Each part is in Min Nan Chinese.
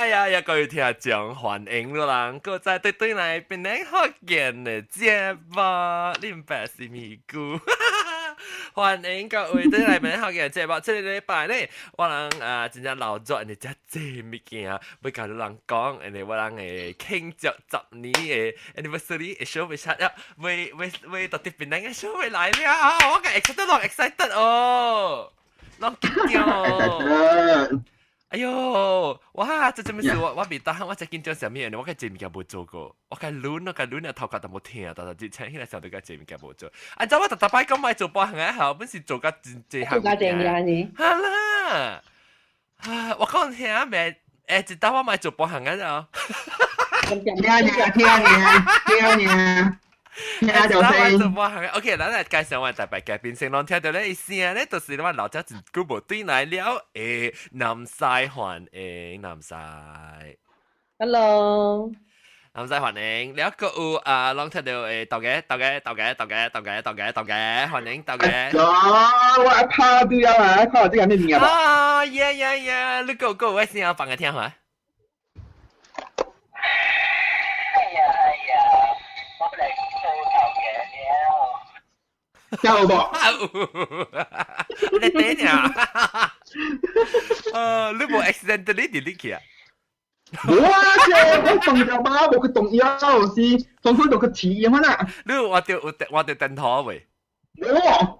哎呀呀，各位聽眾歡迎囉人，閣再對對來檳城福建的節目，恁爸是咪姑？歡迎各位對來檳城福建的節目。這个禮拜呢，我人啊真正老熱的遮濟物件，欲共你人講，因為我人會慶祝10年的 anniversary 的 show 欲出了，欲欲欲到佇檳城的 show 欲來了，我個 excited 攏 excited 哦，攏緊張哦。哎喲，哇！這真是我未當，我真緊張啥物呢？我較濟物件無做過，我較攆，我較攆啊頭殼都無疼，但是請起來時候都較濟物件無做。啊，知我逐逐擺講欲做半項仔後，本是做較真濟項。做較濟物件是。好啦，啊，我講聽未？欸，一道我欲做半項仔哦。聽你聽你聽你。聽就做半項。OK，咱來介紹我特別嘉賓，先攏聽著咧，伊聲咧，就是我老早真久無轉來了，欸，南西歡迎南西。 Hello。南西歡迎，了閣有啊，攏聽著欸，豆家豆家豆家豆家豆家豆家豆家，歡迎豆家。啊，我愛拍對啊，看這個咩物件吧？啊，yeah yeah yeah！你閣閣有聲放來聽下。哎呀哎呀，我來做頭家了。聽有無？你等下，你無 accidentally delete 去啊？無啊，這我動條馬無去動伊啊，是總歸就去試伊啦。你有換著有換著電頭未？無。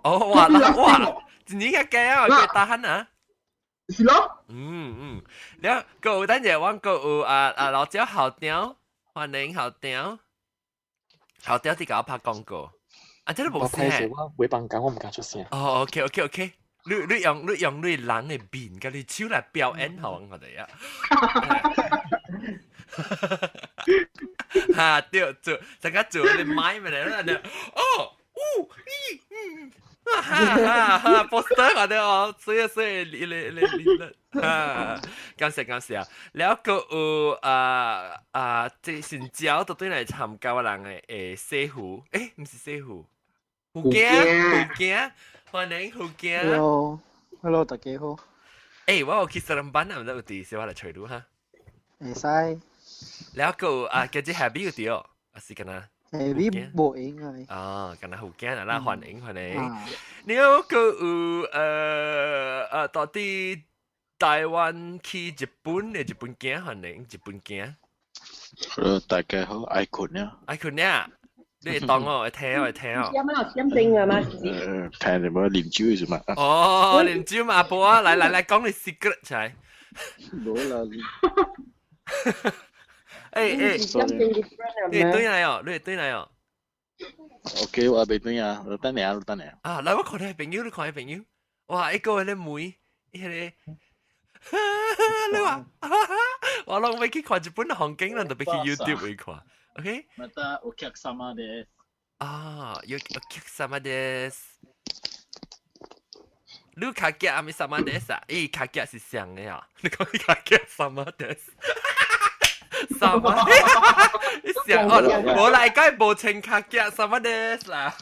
哦，哇哇，真正較假啊，叫打鼾啊！是咯。嗯嗯，了，閣有等下，阮閣有啊啊老趙校長，歡迎校長。校長佇共我拍廣告，啊，這個無聲。我袂放工，我毋敢出聲。哦，OK OK OK，你用你人的面佮你手來表演，予我哋啊。哈，對，做，這個做你買咪來啦，哦，嗚，咦，嗯。哈哈哈！poster 我哋哦，所以所以你你你你，哈，感謝感謝啊！了閣有啊啊，這新招都對來參加我人的誒師傅，欸，毋是師傅，胡驚胡驚，歡迎胡驚。 Hello，Hello，大家好。欸，我有去上班啊，毋知有佇小可來揣你哈。會使。了閣有啊，叫做 Happy 有佇哦，啊是敢若。 Happy 無閒啊。啊，敢若胡驚啊，咱歡迎歡迎。了閣有到底台灣去日本的日本囝歡迎日本囝。 Hello，大家好，愛困啊。愛困啊！你會當哦，會聽哦，會聽哦。點啊？點鐘啊嘛？聽你無啉酒是嘛？哦，啉酒嘛，阿婆啊，來來來，講你 secret 出來。無啦。欸欸，你會轉來哦，你會轉來哦。 OK，我袂轉啊，你等下，你等下。啊，來我看你朋友，你看你朋友，哇，一個咧妹，彼個，你話，我攏欲去看日本的風景，咱就欲去 YouTube 去看，OK？またお客様です。啊，有お客様です。你卡夾阿咪様です啊？咦，卡夾是像的啊？你講你卡夾様です。什麼？你想哦，無來解無穿卡夾様です啦。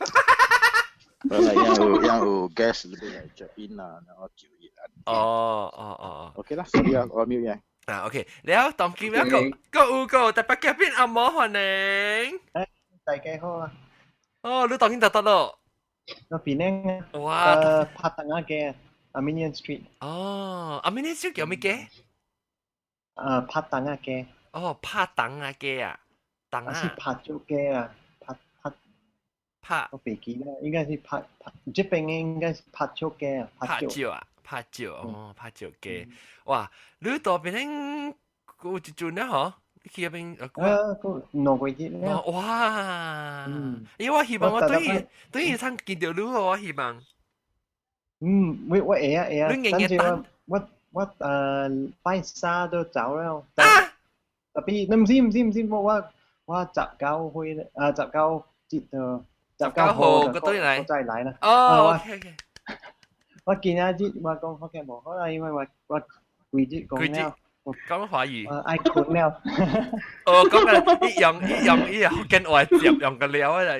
本來有有 guest 來 check in 啦，然後就熱啊。哦哦哦哦，OK 啦，sorry 啊，我 mute 嘅。啊，OK，了當今一個閣有個特別嘉賓阿毛歡迎。大家好啊。哦，你當今佇佗咯？我檳城啊。哇！拍檔仔街，Armenian Street。哦，Armenian Street 叫咩街？啊，拍檔仔街。哦，拍檔仔街啊，檔啊。是拍酒街啊，拍拍拍。我袂記啦，應該是拍拍，這邊應該是拍酒街啊。拍酒啊，拍酒哦，拍酒街。哇，你到檳城有一陣了嗬？你去彼邊啊？閣2個月了。哇！因為我希望我對對通見著你哦，我希望。嗯，我我會啊會啊，你硬硬等我我拜三都走了。啊！特別，你毋是毋是毋是，我我我19歲啊，19節就19號閣轉來，再來啦。哦，OK OK。我今仔日我講福建無好啦，因為我我規日講了。講華語。愛睏了。哦，講個伊用伊用伊福建話接用個了啊！是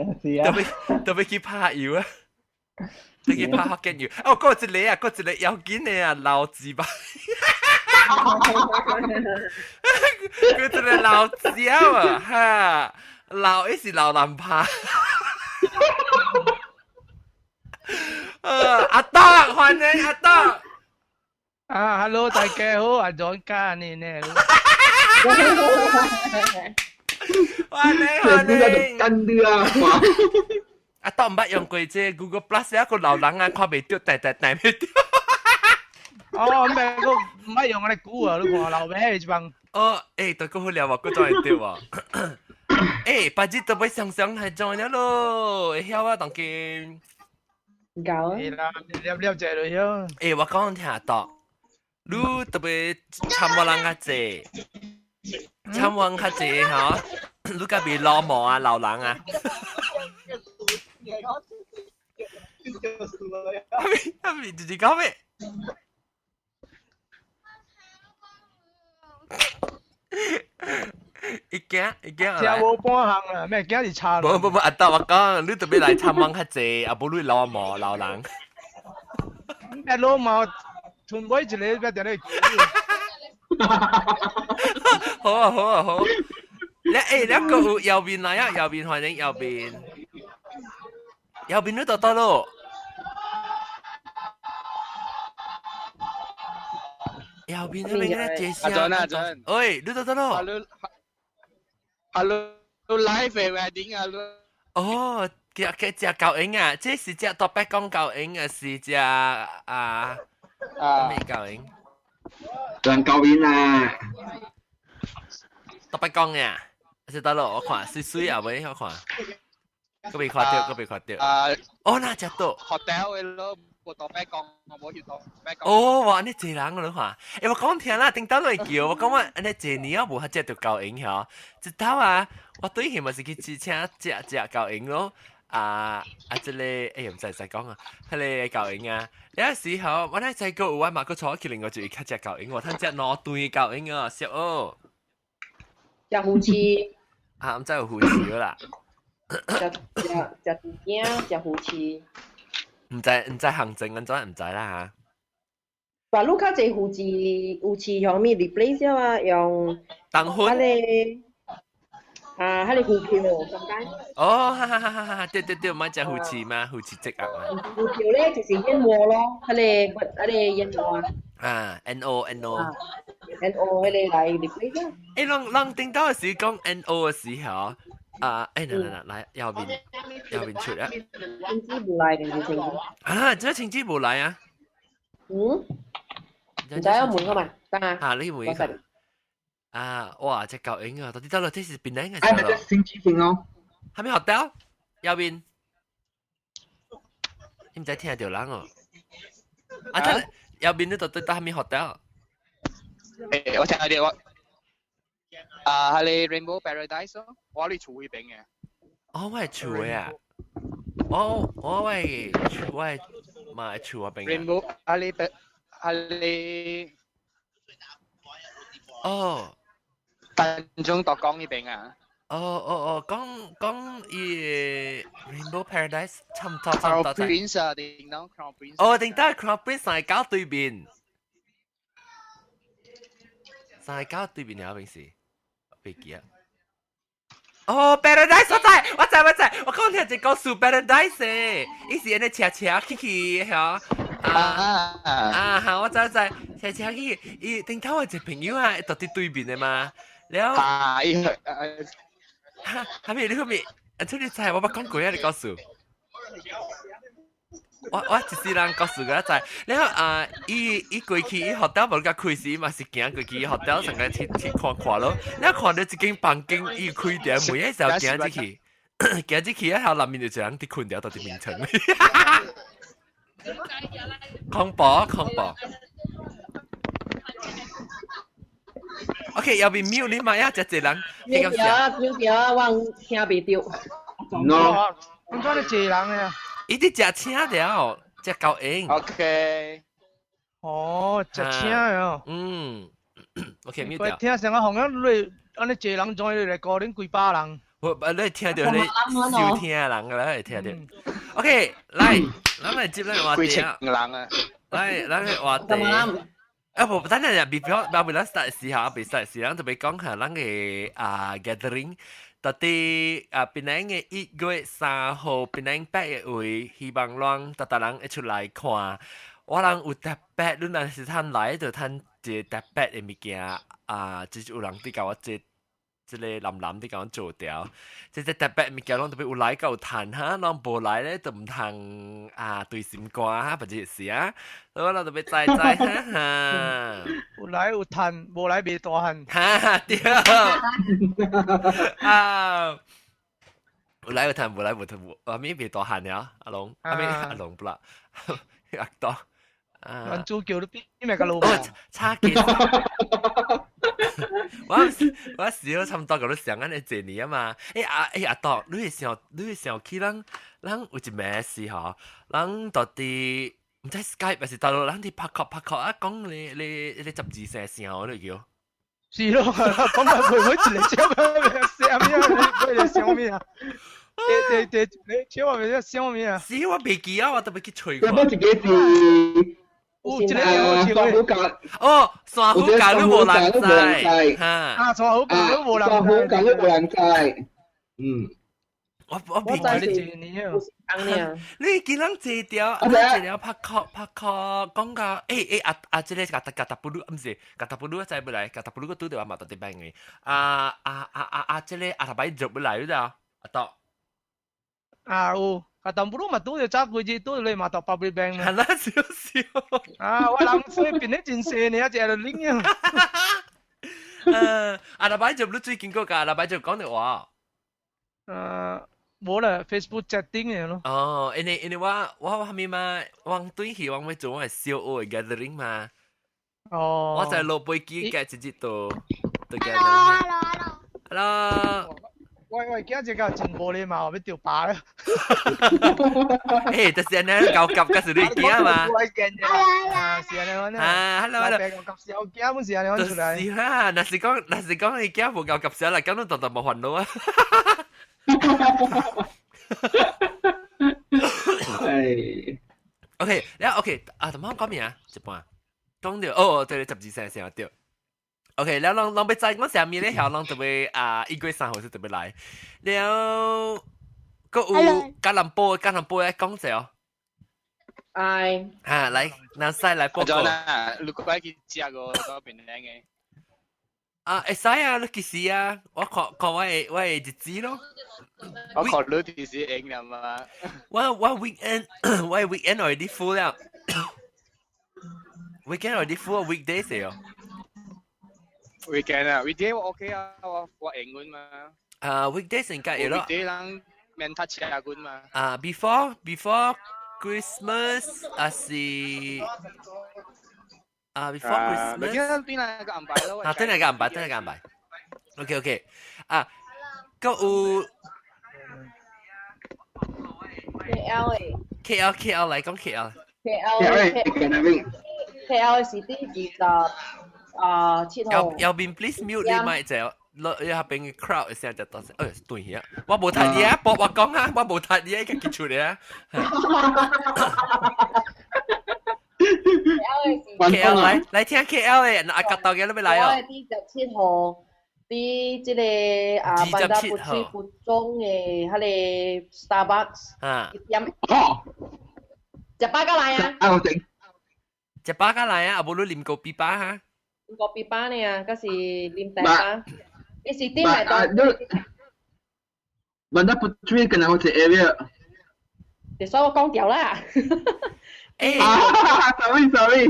啊是啊。特別特別去拍油啊！特別去拍福建油。哦，閣一個啊，閣一個要緊的啊，老字吧。佢真係老蕉啊，哈！老一是老難怕。阿東，歡迎阿東。啊，hello，大家好，阿莊家你呢？歡迎歡迎。跟啲啊！阿東唔捌用過這 Google Plus，一個老人啊，看袂著，彈彈彈袂著。哦，唔係個唔捌用我哋估啊，你看老咩這幫？哦，欸，對個好料喎，個怎會對喎？欸，別日都要想想係怎樣咯，會曉啊，當今。夠啊！係啦，了了解就曉。欸，我講聽到，你特別參我人較濟，參我人較濟吼，你甲別老毛啊，老人啊。係咪？自己講咩？一驚一驚聽無半項啊，咩驚是差。無無無，阿豆我講，你特別來參訪較濟，啊無你老毛老人。咩老毛？吞尾一個別定咧。好啊好啊好。你欸，你個有右邊來啊，右邊歡迎右邊。右邊你到倒咯？右邊那邊咧這阿俊阿俊，喂，你到倒咯？Hello live wedding 啊！哦，佢佢食狗影啊，這是隻特別講狗影啊，是隻啊咩狗影？人狗影啊！特別講嘅，是得咯，我看水水啊，喂，我看，嗰邊看到，嗰邊看到。啊！哦，那隻到。 hotel 嘅咯，冇特別講，我冇去特別講。哦，哇！你濟人你看，欸，我講聽啦，頂到來叫我講我，你這年啊無法食到狗影嗬，一頭啊，我對佢嘛是去請食食狗影咯。啊啊！這個欸，毋知使講啊，彼個狗影啊，有時候我咧細個有我嘛，閣坐起另外一個較食狗影，我通食兩頓狗影啊，熟哦。食魚翅。啊，毋知有魚翅啦。食食食豬頸，食魚翅。毋知毋知行政安怎毋知啦嚇。把你較濟魚翅，魚翅用咩 replace 啊？用。糖粉。彼個啊，彼個魚票，中間。哦，哈哈哈哈哈！對對對，買隻魚翅嘛，魚翅積啊。魚票咧就是燕窩咯，彼個彼個燕窩啊。啊，N O N O。 N O 彼個來 replace 啊。欸，人人頂到時講 N O 的時候，啊，欸，來來來，來右邊右邊出啊。青子無來定是青子？啊，這青子無來啊？嗯？唔知我問我嘛，等下。啊，你問一下。啊，哇！這狗影啊，到底到了這是邊個？哎，咪星期先哦。還沒學到？右邊。你唔知聽到人哦？啊，他右邊你到底到還沒學到？欸，我聽到我。啊，係你 Rainbow Paradise 咯，我喺你厝嗰邊嘅。哦，我係厝嘅啊。哦，我係我係嘛係厝嗰邊。 Rainbow，係你係你。哦。丹中獨江呢邊啊。哦哦哦，講講伊 Rainbow Paradise 差唔多差唔多。 Crown Prince 啊，叮當 Crown Prince。哦，叮當 Crown Prince 三個對面。三個對面啊，平時別記啊。哦，Paradise 我知，我知我知，我講聽一個故事 Paradise，伊是按呢車車去去嚇。啊啊哈！我知我知，車車去，伊頂頭有一個朋友啊，就佇對面的嘛。了。啊！伊哈，哈咪你後面，啊，這你知我捌講過啊，你告訴。我我一世人告訴我知，了啊，伊伊過去伊學校無甲開始嘛是行過去學校上個去去看看咯，了看到一間房間伊開著門，彼時候行入去，行入去啊，後內面就一人佇睏著，佇眠床。恐怖恐怖。OK，右邊 mute 你嘛，一隻隻人。mute 掉啊，mute 掉啊，我聽袂著。 No。咁講你濟人啊？伊佇食青了，食狗影。 OK。哦，食青哦。嗯。OK，mute 掉。聽成個紅樣，你按呢濟人總來可能幾百人。我你聽著你收聽人個啦，會聽著。OK，來，咱來接咱話題啊。幾千人啊。來，咱來話題。啊，無，等陣 before 未咱 start 時候，未 start 時，咱特別講下咱嘅啊 gathering，到底啊，檳城嘅1月3號，檳城八嘅位，希望咱逐逐人會出來看。我人有特別，你若是趁來就趁一個特別嘅物件啊，就是有人佇共我這這個藍藍佇共我做掉，這個特別物件攏特別有來夠趁哈，攏無來咧就毋通啊對心肝哈，或者是啊，所以我特別知知哈哈。有來有趁，無來袂大漢。哈哈對。啊，有來有趁，無來無趁，無阿咪袂大漢了，阿龍，阿咪阿龍不啦，阿多。男主叫你變咩個老母？差幾？我我時候差唔多佮你上緊你一年啊嘛。欸阿欸阿多，你會想你會想起咱咱有一暝時吼，咱到底毋知 Skype 還是大陸，咱佇拍殼拍殼啊，講你你你12歲聲你叫？是咯，講到會會一個笑咩？笑咩啊？你笑咩啊？對對對，你笑咩？笑咩啊？是我袂記啊，我特別去揣過。有冇一個是？有一個山虎甲哦，山虎甲你無人知，啊，山虎甲你無人知，山虎甲你無人知，嗯，我我我知是你見人坐掉，坐掉拍殼拍殼，講到欸欸啊啊，這個甲甲達布魯，毋是甲達布魯知不來，甲達布魯個拄著嘛，特別病嘅，啊啊啊啊啊，這個阿頭擺入不來了，阿多，啊有。啊，但不如嘛，拄著早幾日拄著你嘛到 public bank 係啦，少少。啊，我人所以變得真細呢，一個拎啊。阿頭擺就你最近個㗎，阿頭擺就講電話。無啦，Facebook chatting 嘅咯。哦，因為因為我我後面嘛，我對起我要做我小學 gathering 嘛。哦。我在落飛機嘅直接到到 gathering。 Hello，hello，hello。 Hello。我我驚這個真無禮貌，欲著巴咧。欸，就是按呢𠢕夾，嗰是你囝嘛？啊，是按呢款啊，hello hello。𠢕小囝本是按呢款出來。是啦，若是講若是講你囝無𠢕夾小啦，咁你當當無煩惱啊。哎，OK，了 OK，啊，頭先講咩啊？一半，講到哦，對，12歲先對。OK，了，攏攏欲知講啥物咧？曉攏特別啊，1月3號是特別來。了，閣有吉隆坡，吉隆坡來講者哦。哎。啊，來，南西來報告。你過去食個到檳城的。啊，會使啊，你幾時啊？我看看我的我的日子咯。我看你幾時閒了嘛？我我 weekend 我 weekend already full 了。weekend already full weekdays 哦。 weekend 啊，weekday 我 OK 啊，我我閒阮嘛。啊，weekdays 應該會咯。 weekday 人免讀車阮嘛。啊，before before Christmas 還是啊，before Christmas。對哪個安排咯？啊，對哪個安排？對哪個安排？OK OK，啊，閣有 KL 誒。 KL KL 來講 KL。 KL KL 是佇27號。右邊 please mute 你咪就落你下邊嘅 crowd 聲就多聲，誒對啊，我無睇你啊，博我講啊，我無睇你啊，家己出嚟啊。KL 來來聽 KL 嘅，阿格豆嘅你欲來哦。我係佇十七號，佇這個啊，班達布水布中嘅彼个 Starbucks。啊。一點。哦。食飽甲來啊！啊，我整。食飽甲來啊，啊無你啉咖啡吧哈。啉咖啡吧呢啊，閣是啉茶吧。伊是佇麥當。 Bandar Puteri 敢若有一個 area。就所以我講掉啦。欸，sorry sorry。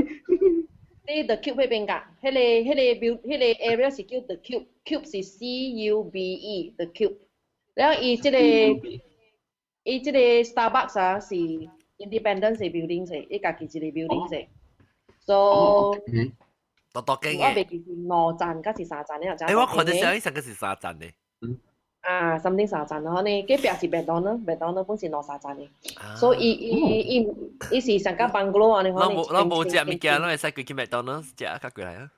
佇 The Cube 彼邊㗎，彼个彼个 build 彼個 area 是叫 The Cube，Cube 是 C U B E，The Cube。了伊這個伊這個 Starbucks 啊是 independent 是 building 是，伊家己一個 building 是。So 多多間我袂記是兩層抑是三層的，欸，我看到上一層個是三層的。啊，something 三層咯，呢隔壁是麥當勞，麥當勞本是兩三層的，所以伊伊伊伊是上甲 bungalow 啊，你咱無咱無食物件，咱會使過去麥當勞食較過來啊。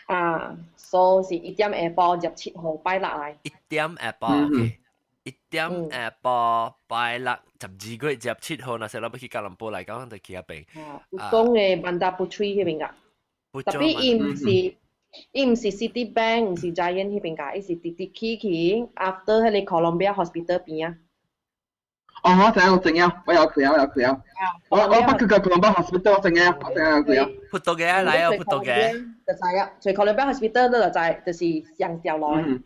啊，所以是1點下晡27號拜六來。一點下晡，OK。一點下晡拜六12月27號，若是咱欲去吉隆坡來講，就去遐邊。啊，講的 Bandar Puteri 彼邊㗎。特別伊毋是 Citibank，毋是 Giant 彼邊間，伊是直直去去 after 彼个 Columbia Hospital 邊啊。哦，我知我知影，我有去啊，我有去啊。我捌去過 Columbia Hospital，我知影，我知影有去啊。葡萄牙來哦，葡萄牙。就知啊，隨 Columbia Hospital 你就知，就是上條路。嗯。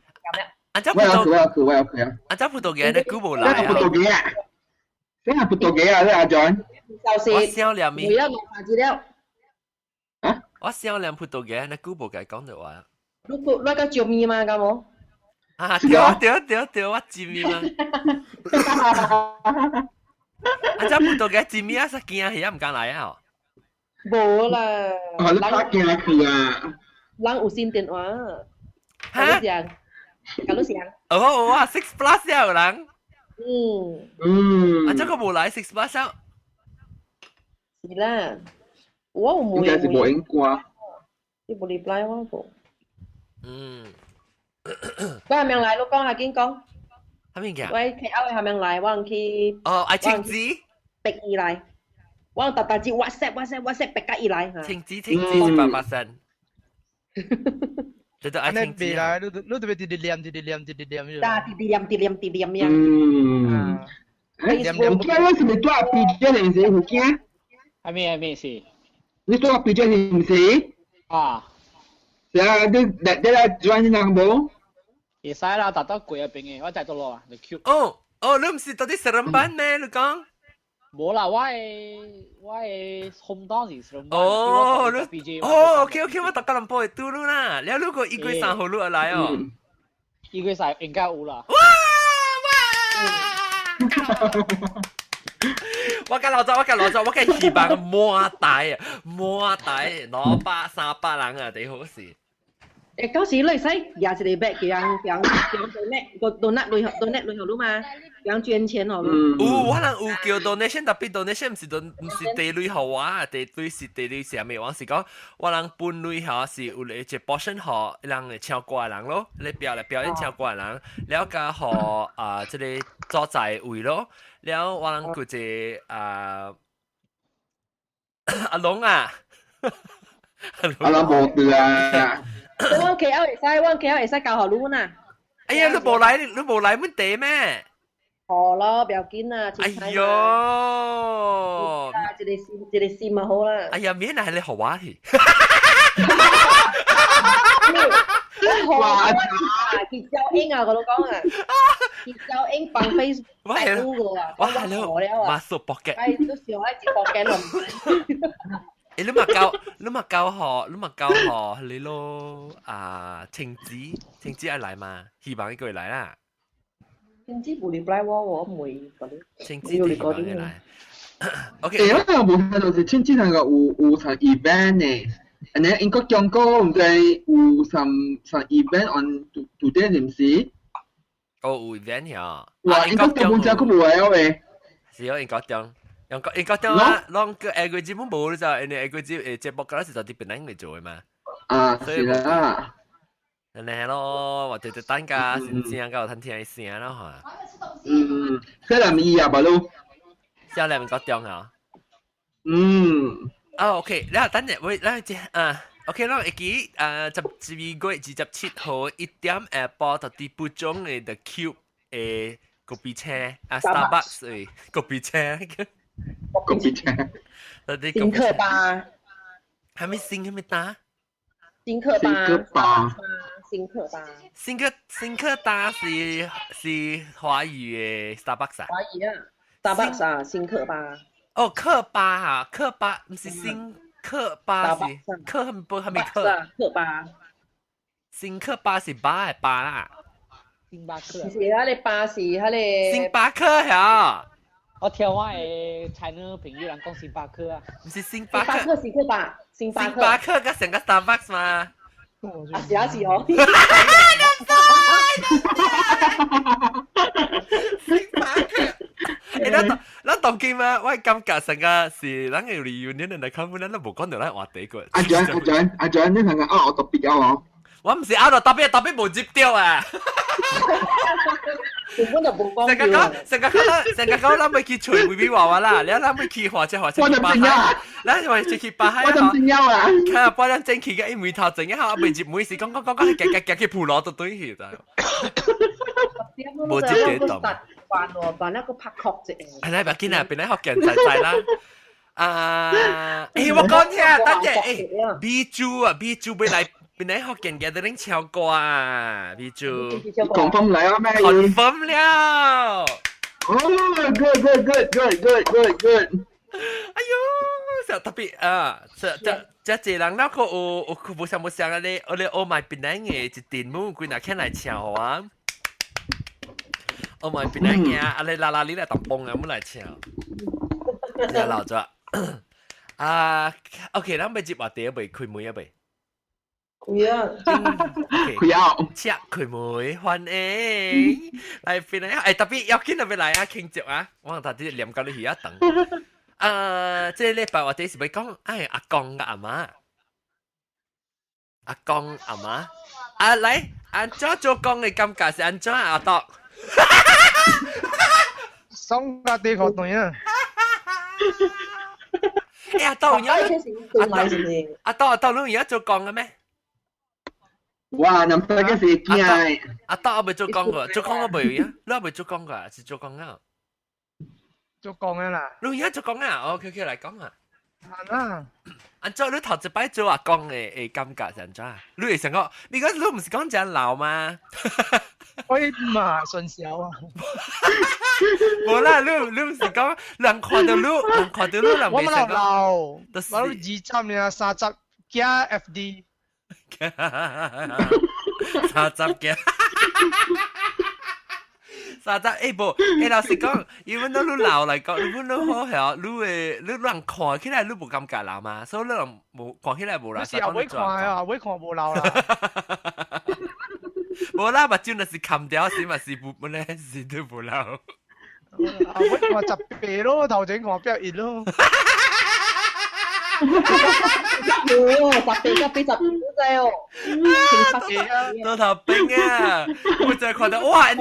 我有去，我有去，我有去啊。啊，這葡萄牙你估無來啊？葡萄牙，你係葡萄牙啊？你阿 John？就是。我少年咪。為咗兩三了。啊？我少年葡萄牙，你估無共講到話。你你個招面嘛，敢無？啊，對對對對，我知面嘛。啊，這葡萄牙知面啊，實驚係啊，毋敢來啊。無啦。啊，你拍驚去啊？人有線電話。哈？假如想。哦，哇，Six Plus 有人。嗯。嗯。啊，這個無來 Six Plus 啊。是啦，我有應該是無應該。你無 reply 我無。嗯。我係咪來？你講下緊講。啥物件？我 KL 係咪來？我去。哦，愛青子。逼伊來。我特特接 WhatsApp WhatsApp WhatsApp 逼甲伊來。青子青子100%。這都愛青子。未來，你特別直直念，直直念，直直念。啊，直直念，直念，直念呀。嗯。欸，福建你是咪住 PJ 是毋是福建？係咩事？你住 PJ 是毋是？啊。是啊，你來 join 人無？會使啦，達到貴一邊嘅，我在倒落啊，你 Q。哦哦，你毋是佇 Seremban 咩？你講？無啦，我的 hometown 是 Seremban。哦，你哦，OK OK，我大家人幫會拄你啦。了，如果1月3號你來哦。1月3應該有啦。哇哇！我甲老早，我甲老早，我甲希望滿大啊，滿大200、300人啊，最好是。誒，到時你會使舉一個 bag，叫人叫人叫人 donate 個 donate 鐳 donate 鐳予你嘛，叫人捐錢予你。有，我人有叫 donation，特別 donation 毋是 don 毋是地鐳予我，地鐳是地鐳啥物？我是講我人分鐳吼是有一個 portion 予人會唱歌的人咯，咧表來表演唱歌的人，了加予啊這個所在位咯，了我人閣一個啊阿龍啊，阿龍無對啊。我 KL 會使，我 KL 會使交予你啦。哎呀，你無來，你無來阮地咩？好咯，不要緊啦。哎喲，一个心，一个心嘛好啦。哎呀，免來你予我去。哇！佢小英啊，我都講啊，佢小英放 Facebook 我係我我係咯，馬蘇博嘅。哎，都小愛一博嘅咯。欸，你嘛教，你嘛教學，你嘛教學你咯啊，晴子，晴子愛來嘛？希望伊過來啦。晴子無 reply 我，我唔會嗰啲。晴子希望伊來。OK。欸，我有無看到是晴子那個有場 event 呢？and then 英國講過毋知有 some event on today 是毋是？哦，有 event 呀。哇，英國中本真佢無來哦喂。是哦，英國中。英國中啊，攏個下個節目無就，因為下個節節目嗰時就佇檳城嚟做的嘛。啊，是啦。按呢咯，我直直等甲真正較有通聽伊聲咯嚇。嗯，少年伊啊，巴魯。少年國中啊。嗯。啊，OK，你等陣，喂，咱這啊，OK，咱會記啊，12月27號1點下晡到佇蒲種的 The Cube 的咖啡廳啊，Starbucks 的咖啡廳。咖啡廳。新客吧。還沒新，還沒打。新客吧。新客吧。新客吧。新客吧是華語的 Starbucks 啊。華語啊，Starbucks 啊，新客吧。哦，客巴啊，客巴毋是新客巴是客不係咪客？客巴。新客巴是巴的巴啦。星巴克。是彼个巴是彼个。星巴克呀。我聽我的 China 朋友人講星巴克啊。毋是星巴克。星巴克是巴，星巴克。星巴克佮成個 Starbucks 嘛。啊是啊是哦。星巴克。欸，咱當今啊，我感覺成個是咱個 reunion 來看，咱都無講到咱話題過。阿 John 阿 John 阿 John，你睇下啊，我特別啊哦。我唔是 out 特別特別無接掉啊！根本就無講。成個講，成個講，成個講，咱欲去揣微微娃娃啦，了咱欲去火車火車去巴海，咱話去巴海。我就唔要啊！看把咱整起個一眉頭整一下，未接每時講講講講，夾夾夾去鋪羅都對去啦。無接得到。辦喎，辦一個拍確啫。係啦，別緊啦，別來學見仔仔啦。啊！欸，我講聽，等陣，欸，B 豬啊，B 豬欲來。邊來福建 gathering 唱歌啊？B 豬 confirm 來啊咩？confirm 了。哦，good good good good good good good。哎呦，特別啊，這這這這人那個有有無想無想啊？你我哋我買檳榔嘅一電母，佢若起來唱啊。我買檳榔嘅啊，你啦啦你來當幫啊，冇來唱。你老咗啊？OK，咱欲接話題未開門啊未？開啊！開啊！請開門歡迎來檳榔，欸，特別要緊就欲來啊，慶祝啊！我頭啲念到你耳仔長。啊，這個禮拜我哋是欲講，哎，阿公佮阿媽，阿公阿媽，啊來，按怎做公的感覺是按怎阿多？爽甲地殼斷啊！欸，阿多，阿多阿多，你而家做公嘅咩？哇！南西嘅是驚。阿多我未做公過，做公我未啊，你未做公過，是做公啊？做公嘅啦。你而家做公啊？OK OK，來講啊。啊！按怎你頭一擺做阿公的的感覺是按怎？你會想講，你講你毋是講誠老嗎？我嘛順小啊。無啦，你你毋是講人看到你，人看到你人我冇老，我20呢，30加 FD。 30加。30欸無，欸老實講，因為你老來講，你你好曉，你會你人看起來你無感覺老嘛，所以你人無看起來無老。是後尾看啊，後尾看無老啦。無啦，目睭若是冚掉時嘛是無，本來是都無老。後尾看18咯，頭前看81咯。哦，18甲82仔哦，多頭兵啊！我就看到哇，看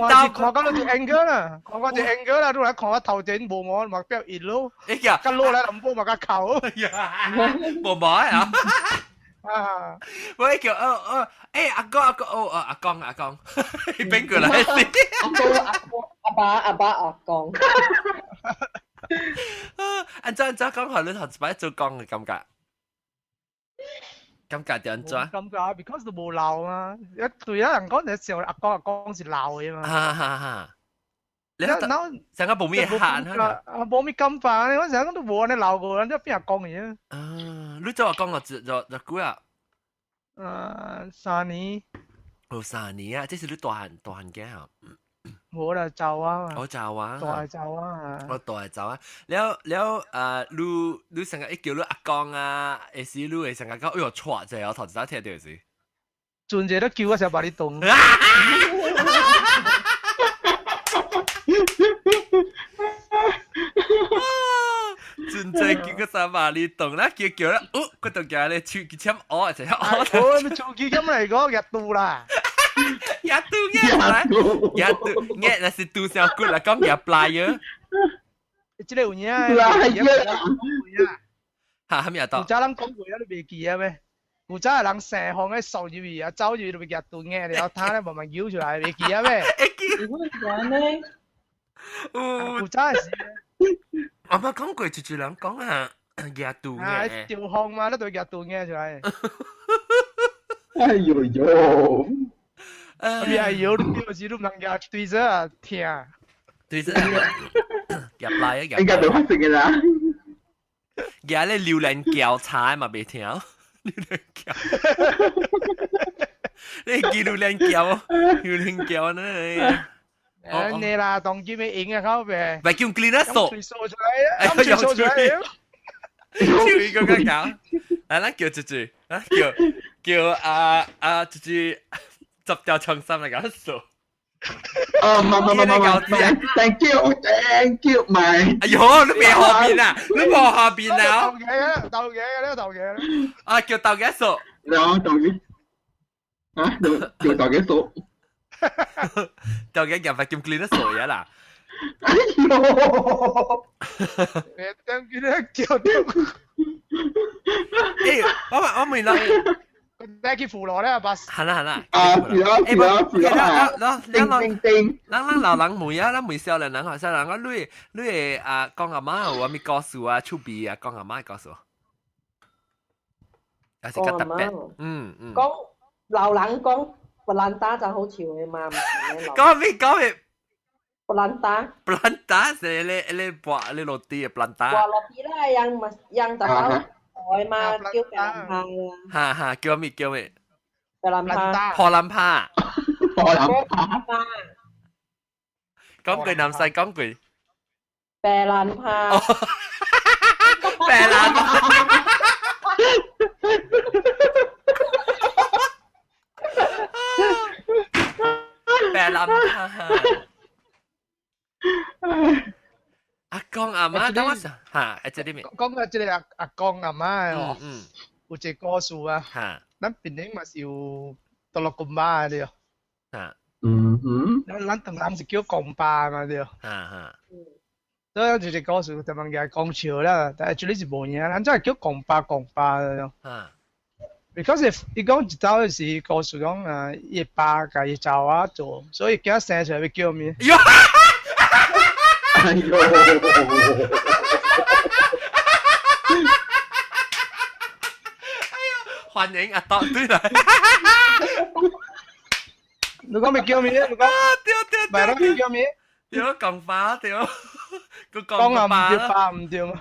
到就 angle 啦，看到就 angle 啦，你來看我頭前無毛嘛81咯，哎呀，甲落來淡薄嘛較扣，無毛啊！啊！我叫哦哦，欸阿哥阿哥哦哦阿公阿公，邊個來？阿哥阿哥阿爸阿爸阿公。按怎按怎講下你頭一擺做公的感覺？感覺點怎？感覺，because 都無老嘛。一對啊人講就時候，阿公阿公是老的嘛。哈哈哈！你成個無咩限啊？啊，無咩感覺，我成日講都無按呢老過，你變阿公去啊？啊，你做阿公啊？就就就幾啊？ 3年。哦，三年啊！這是你大漢大漢囝啊？無啦，走啊！我走啊！大走啊！我大走啊！了了，你你成日一叫你阿公啊，會時你會成日講，哎喲，錯者，我頭一次聽到時。陣者都叫我時把你動。陣者叫個三把你動啦，叫叫啦，哦，佢就叫你手機簽哦，就哦。我手機咁嚟講，日度啦。日度嘅來，日度嘅那是拄上骨啦，講日 flyer。這個有影。 flyer。嚇，啥物日度？古早人講過啊，你袂記啊咩？古早的人生風咧掃入去啊，走入去就被日度嘅，然後他咧慢慢揪出來，袂記啊咩？會記。會古早的時。我捌講過，一一人講啊，日度嘅。吊風嘛，你對日度嘅出來。哎呦呦！哎呦，你吊時你毋通舉對着啊疼。對着。入來啊！應該袂發生嘅啦。舉咧榴蓮膠茶嘛袂聽。榴蓮膠。你記榴蓮膠，榴蓮膠呢？你啦，當今嘅用啊，靠邊。咪叫 cleaner 掃。掃出來，掃出來。叫一個個搞，來，咱叫一句，啊叫叫啊啊一句，執掉長衫來搞掃。哦，唔唔唔唔唔，thank you，thank you，唔係。哎呦，你別後邊啊，你冇後邊啊。豆嘅，豆嘅，呢個豆嘅。啊，叫豆嘅掃。兩豆嘅。啊，叫大家數。大家入塊金鏈都傻嘢啦。哎呦！你等佢咧叫掉。欸，我問啦。你去扶羅咧，阿伯。係啦係啦。啊，是啊是啊是啊。咱叮叮咱老人問啊，咱問少年人學少年人，你會啊講阿媽有啥物故事啊？趣味啊，講阿媽的故事。還是較特別。嗯嗯。講老人講布蘭達就好笑的嘛，唔是咩？講咩講咩？布蘭達。布蘭達是咧薄咧落地的布蘭達。薄落地啦，樣樣特包。海嘛，叫白蘭帕啊！哈哈，叫咩叫咩？白蘭帕。破蘭帕。破蘭帕。講句南西講句。白蘭帕。白蘭帕。白蘭帕。阿公阿媽，等我嚇，這裡面講到這個阿公阿媽哦，有一個故事啊，咱檳城嘛是有多樂公爸的對，嗯哼，咱唐人是叫公爸嘛對，所以這個故事特別嘅講笑啦，但係這裡是無影，咱真係叫公爸公爸的對。Because 伊講一走是故事講啊，伊爸共伊查某仔做，所以囝生出來欲叫咩？哎呦！歡迎阿多對來。你講欲叫咩？你講對對對，咪講欲叫咩？對，講爸對，佢講啊唔對，爸唔對嘛。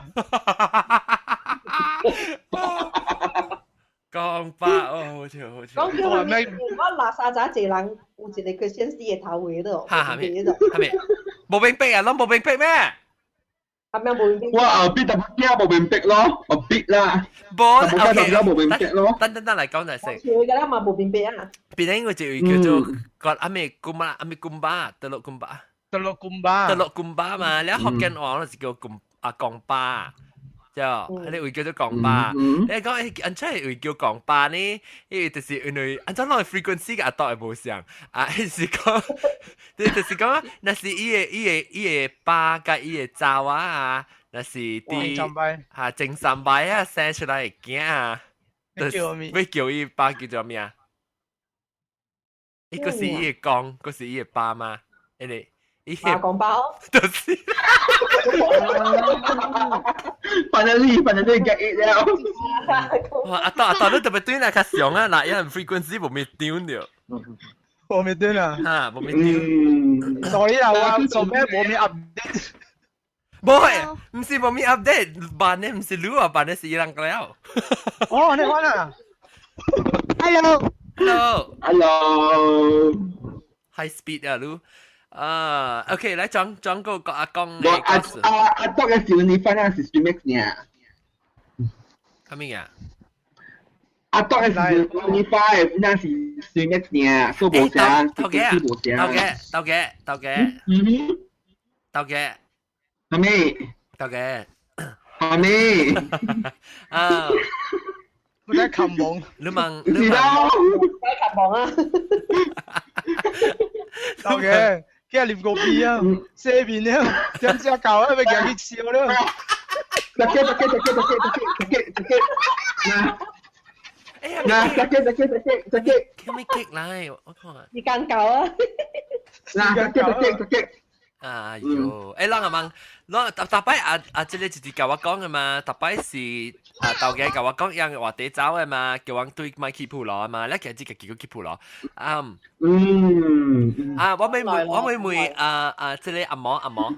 講爸哦，好笑好笑。講叫咩？我垃圾仔一人有一個 question 死的頭尾咯。哈哈咩？哈咩？無明白啊，攏無明白咩？係咪無明白？我後邊特別驚無明白咯，我必啦。無，OK。無明白咯。等等等嚟講就係。笑㗎啦嘛，無明白啊。別人有一位叫做個阿咩古馬阿咩古巴，德魯古巴。德魯古巴。德魯古巴嘛，你福建話就是叫古啊貢巴。對，你會叫做講巴，你講誒，按怎會叫講巴呢？因為就是因為按怎攏 frequency 佮阿多會無相，啊，是講，就是講，若是伊個爸佮伊個查某啊，若是佇嚇前三擺啊生出來的囝啊，就是欲叫伊爸叫做咩啊？伊閣是伊個公，閣是伊個爸媽，因為。馬公包，就是。 Finally, finally get it 了。哇！阿多阿多，你特別對那較像啊，嗱，因為 frequency 無咪丟掉。無咪丟啊。嚇，無咪丟。 Sorry 啦，我做咩無咪 update？無係，唔是無咪 update，辦的唔是你啊，辦的是伊人了。哦，你講啊。 Hello。 Hello。 Hello。 High speed 啊，你。啊，OK，來講講個阿公的。阿阿阿多嘅時候，你翻啊是 Streamyx 呢？啥物啊？阿多嘅時候，你翻的那是 Streamyx 呢？數無聲，頭家，頭家，頭家，頭家，嗯哼，頭家，啥物？頭家，啥物？啊！我在看網，你問，你問，在看網啊！頭家。今日啉個啤啊，洗面了，點只狗啊，欲行去燒了。得嘅得嘅得嘅得嘅得嘅得嘅，嗱嗱得嘅得嘅得嘅得嘅，叫咩激嚟？我看。時間夠啊！嗱得嘅得嘅得嘅。哎喲，欸，咱阿問，咱逐逐擺啊啊，這個一直共我講的嘛，逐擺是啊，頭家共我講，伊話地走的嘛，叫阮對莫去鋪路嘛，你今日家己去鋪路，啊，嗯，啊，我欲問，我欲問啊啊，這個阿嬤阿嬤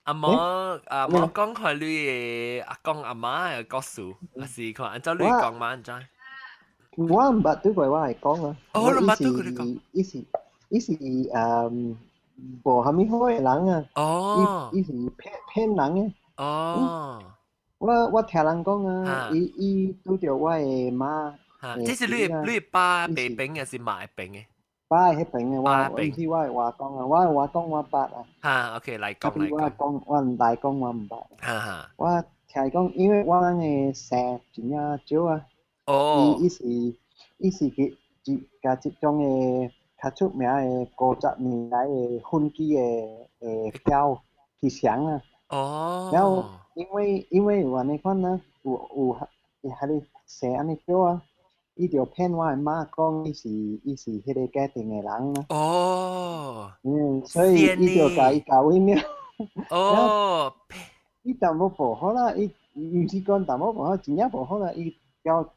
阿嬤阿嬤講看你的阿公阿媽的故事，還是看按怎你講嘛？按怎？我毋捌對過我會講啊。哦，你毋捌對過你講。伊是伊是誒。無蝦米好的人啊！哦，伊是騙人的。哦，我聽人講啊，伊拄著我的媽。這是你爸爸邊還是媽邊的？爸彼邊的，我毋是我的外公啊，我的外公我捌啊。哈，OK，來講來講。我講我毋來講，我毋捌。哈哈。我聽伊講，因為我翁的姓真正少啊。哦。伊是去。這佮這種的較出名的50年來的飛機的票去上啊。然後因為有按呢款啊，有彼个寫按呢叫啊，伊就騙我的媽講伊是彼个家庭的人啊。所以伊就共伊教伊名。伊淡薄無好啦，伊毋是講淡薄無好，真正無好啦。伊叫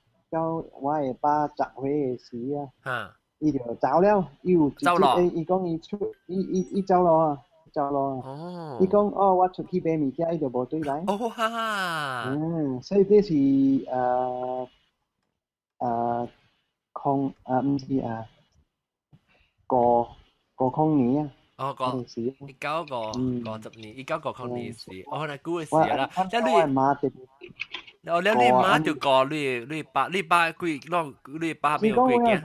我的爸10歲的時啊，伊就走了，伊有直接伊講伊出，伊走咯啊，走咯啊。伊講哦，我出去買物件，伊就無轉來。所以這是空啊，毋是啊，五五零年啊。哦，個1950年，1950年時，哦，那久的時啦。即你哦，你媽就過你爸幾，攏你爸邊有幾件？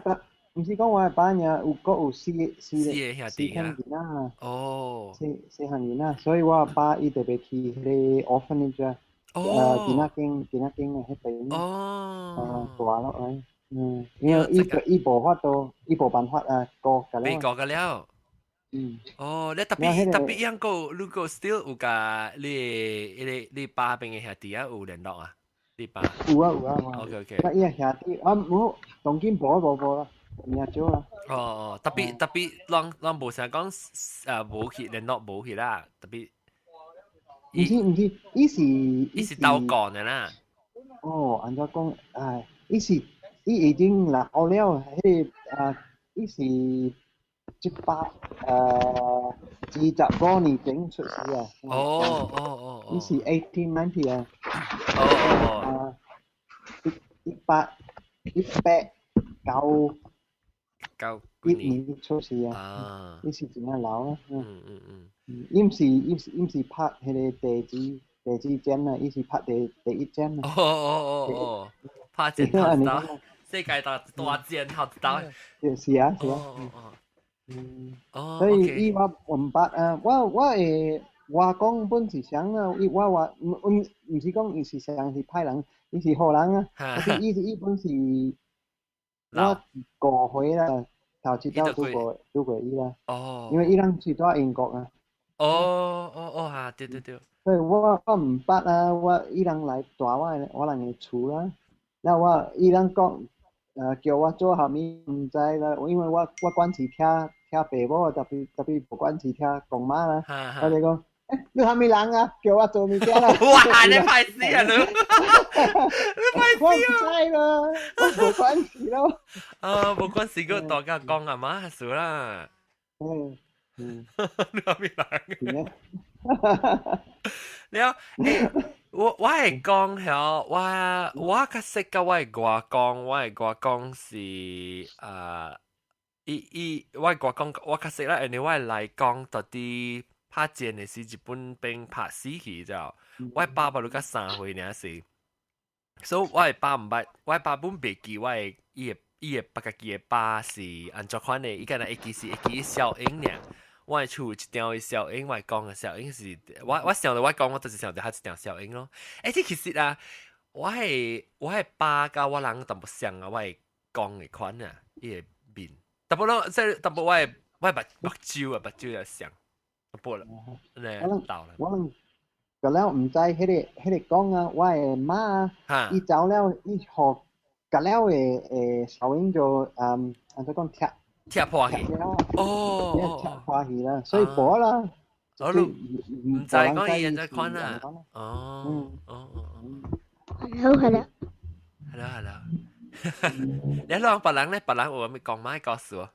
毋是講我的爸爾，有閣有四四個兄弟啊。四項囡仔。四項囡仔，所以我阿爸伊特別去彼个 orphanage 啊。囡仔間的彼邊。大落來，因為伊無法度，伊無辦法啊，顧共了。被顧共了。哦，你特別樣個，如果 still 有共你爸邊的兄弟啊有聯絡啊？你爸？有啊有啊。 OK。啊，伊个兄弟啊，無當今無啦，爾少啦。哦，特別，攏無啥講無去聯絡無去啦，特別。毋是，伊是伊是鬥講的啦。哦，按怎講？唉，伊是伊已經老了，彼个啊，伊是125年前出世啊。伊是 1890 啊。啊，一一八一八九九一年出世啊。伊是真正老啊。伊毋是拍彼个第二戰啊，伊是拍第一戰啊。哦，拍戰頭刀，世界大戰頭刀。是啊是啊。所以伊我毋捌啊，我會外公本是啥啊？伊我話毋是講伊是啥是歹人，伊是好人啊。可是伊本是我5歲啦，頭一擺拄過伊啦。因為伊人是蹛英國啊。哦啊，對對對。所以我毋捌啊，我伊人來蹛我人的厝啦。然後我伊人講叫我做啥物毋知啦，因為我慣勢聽爸母，特別無慣勢聽公媽啦。我就講，你啥物人啊？叫我做物件啦！哇！你歹死啊你！你歹死啊！我毋知咯，我無關係咯。啊，無關係，個大家講阿媽數啦。你啥物人？了，我會講曉，我較識佮我的外公，我的外公是啊，伊我的外公我較識啦，因為我的內公到底拍戰的時日本兵拍死去之後，我的爸爸都才3歲爾時，所以我的爸毋捌，我的爸本袂記我的伊的別家己的爸是按怎款的，伊敢若會記是會記小英爾。我的厝有一張的小英，我講的小英是，我想著我講，我就是想著彼一張小英咯。這其實啊，我的爸佮我人淡薄像啊，我的公的款啊，伊的面，淡薄攏即淡薄我的目睭啊，目睭也像，淡薄啦，咧老啦。我人個了毋知彼個講啊，我的媽啊，伊走了，伊予個了的小英就按怎講踢。踢破去，哦，踢破去啦，所以無啦。我都毋知講伊按怎款啊。Hello hello。 Hello hello。你兩別人咧，別人有啥物講嗎？告訴我，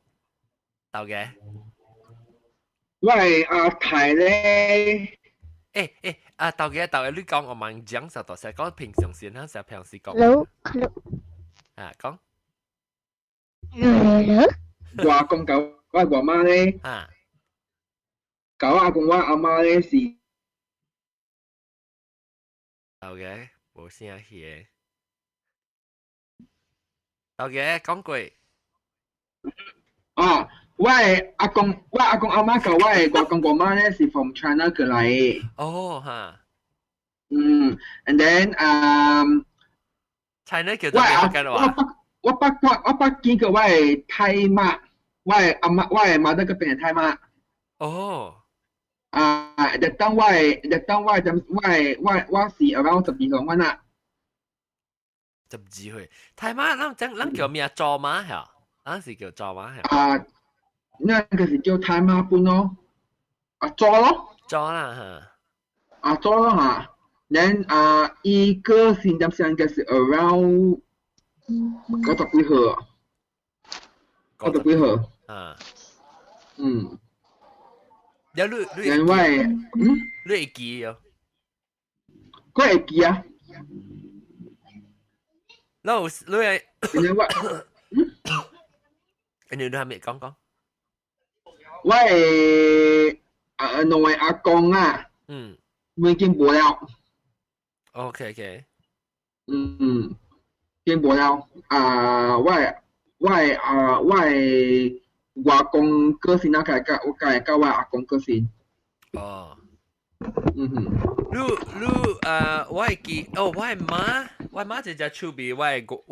豆家。我係阿太咧。欸，啊，豆家豆家，你講我慢講實大聲，講平常時，咱成平時講。 Hello hello。啊，講。 Hello hello。外公佮我外媽咧，佮我阿公我阿媽咧是。 OK，無聲去的。OK，講過。哦，我的阿公，我阿公阿媽佮我的外公外媽咧是 from China 過來的。哦哈。嗯，and then China 叫做咩嘅話？我捌看，我捌見過我的太媽，我的阿媽，我的媽嗰邊的太媽。哦。啊，就當我的，就當我的，我的我我是 around 12歲我啦。 12歲，太媽，咱講咱叫咩？祖媽嚇，咱是叫祖媽嚇。啊，那個是叫太媽本咯，啊祖咯。祖啦嚇。啊祖咯嚇，then 啊伊個先點先個是 around 50幾歲，50幾歲。啊。嗯。有你你。因為嗯，你會記哦？我會記啊。你有你會？因為我，嗯，你係咪講講？我的啊兩個阿公啊，已經無了。 OK。嗯，已經無了。啊，我的外公過身啊，甲我甲甲我阿公過身。哦。嗯哼。你你我會記，哦，我的媽，我的媽一隻手臂，我的嗱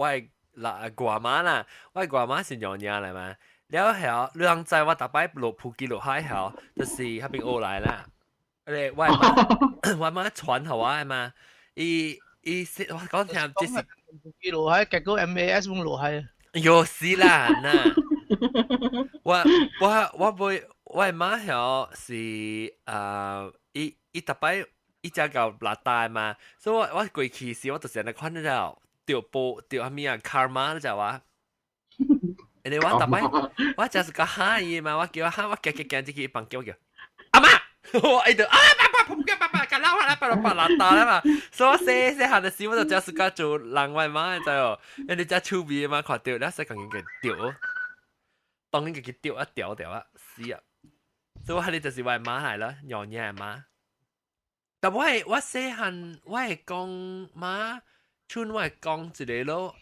外媽啦，我的外媽是娘娘來嘛。了後，你通知我逐擺落普吉落海後，就是彼邊學來啦。咧，我媽傳予我的嘛，伊伊是我講聽，這是普吉落海，結果 MAS 攏落海。喲死啦，嗱，我我我袂，我的媽曉是啊，伊伊逐擺伊只夠垃圾嘛，所以我我過去時我就是按呢看了，著報著啥物啊，karma 你知無？因為我逐擺我就是個喊伊嘛，我叫喊我行行行進去房間，我叫阿媽，我伊就啊爸爸仆街爸爸，甲老啦爸爸爸垃圾啦嘛，所以我細細漢的時我就只是個做人外媽，你知無？因為只手尾嘛，看著，了使共伊個掉，當然佢掉啊掉掉啊死啊！所以我彼就是我媽來啦，娘娘媽。但我係我細漢，我會講媽，像我會講一個咯，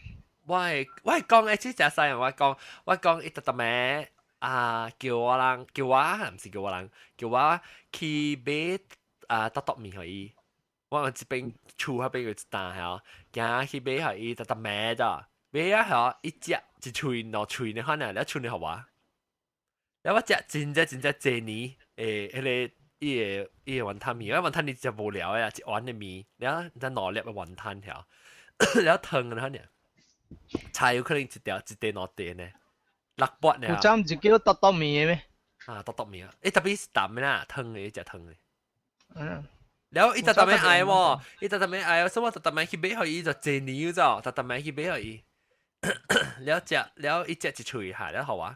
我會講誒，這隻細人我講，我講伊特特咩啊，叫我人叫我，毋是叫我人，叫我去買啊，特特麵予伊。我這邊厝彼邊有一擔嚇，行去買予伊特特咩咋？買啊嚇，一食一喙兩喙呢，可能了剩的予我。了我食真正真正濟年，彼個伊個雲吞麵，我雲吞麵食無聊的，一碗的麵，了才兩粒的雲吞條，了湯的可能，菜有可能一條一塊兩塊呢，六八呢。有針是叫剁剁麵的咩？啊，剁剁麵啊！欸，特別是淡的啦，湯的食湯的。了伊逐逐暝愛喎，伊逐逐暝愛，所以我逐逐暝去買予伊就濟年咗，逐逐暝去買予伊。了食了伊食一喙下了予我。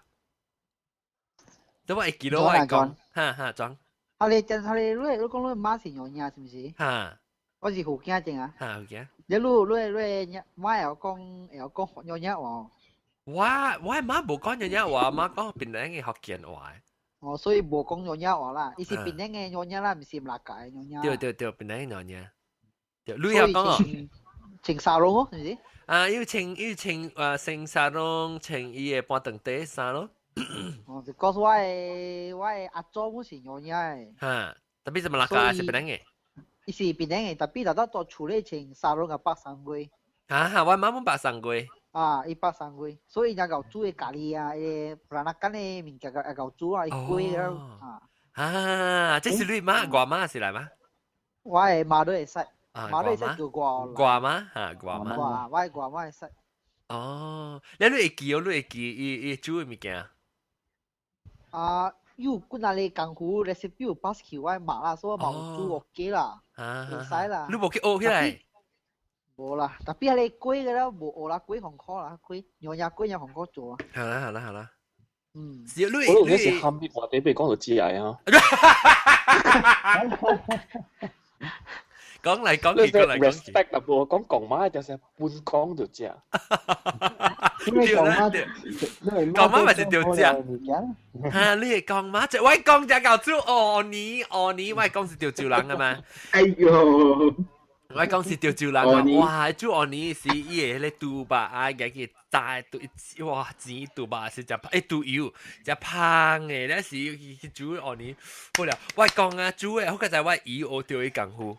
都我會記得我會講，哈哈裝。啊你真係你你講你媽是娘娘是毋是？哈。我是福建正啊。哈福建。你你你你媽會講會講娘娘話？我我媽無講娘娘話，媽講檳城的福建話。哦，所以無講娘娘話啦，伊是檳城的娘娘啦，毋是馬來的娘娘。對對對，檳城的娘娘。對，你也講哦。穿紗籠哦，是毋是？啊，又穿又穿啊，穿紗籠，穿伊的半長底衫咯。哦，就告訴我的阿祖母是娘娘的。哈，特別是馬來還是檳城的？伊是檳城的，特別若到厝裡穿紗籠佮白衫褲。啊哈，我媽媽白衫褲。啊，伊白衫褲，所以伊才𠢕煮的咖喱啊，伊個 Peranakan 的物件會𠢕煮啊，伊粿啊。啊，這是你媽外媽是來嗎？我的媽都會識，媽都會識做外。外媽哈，外媽。外，我的外媽會識。哦，你會記哦，你會記伊伊煮的物件？啊，有幾若個功夫 recipe 有 pass 去我媽啦，所以我嘛有煮 OK 啦，會使啦。你無去學起來？無啦，特別係你粿個了，無學啦，粿紅苦啦，粿娘惹粿也紅苦做啊。好啦好啦好啦。嗯。是你我嗰時喊啲話題被講到知矮啊。講嚟講去，講嚟講去。 respect 淡薄，講講媽就是半講就食。因為講媽，講媽咪是對食。哈，你係講媽，就我講只夠做哦你哦你，我講是潮州人啊嘛。哎呦！我講是潮州人啊！哇，煮芋泥是伊個彼個豬肉啊，共去炸豬，哇，煎豬肉是誠欸豬油，誠芳的，那是去煮芋泥。好了，我講啊，煮的，好佳哉我姨學著伊功夫。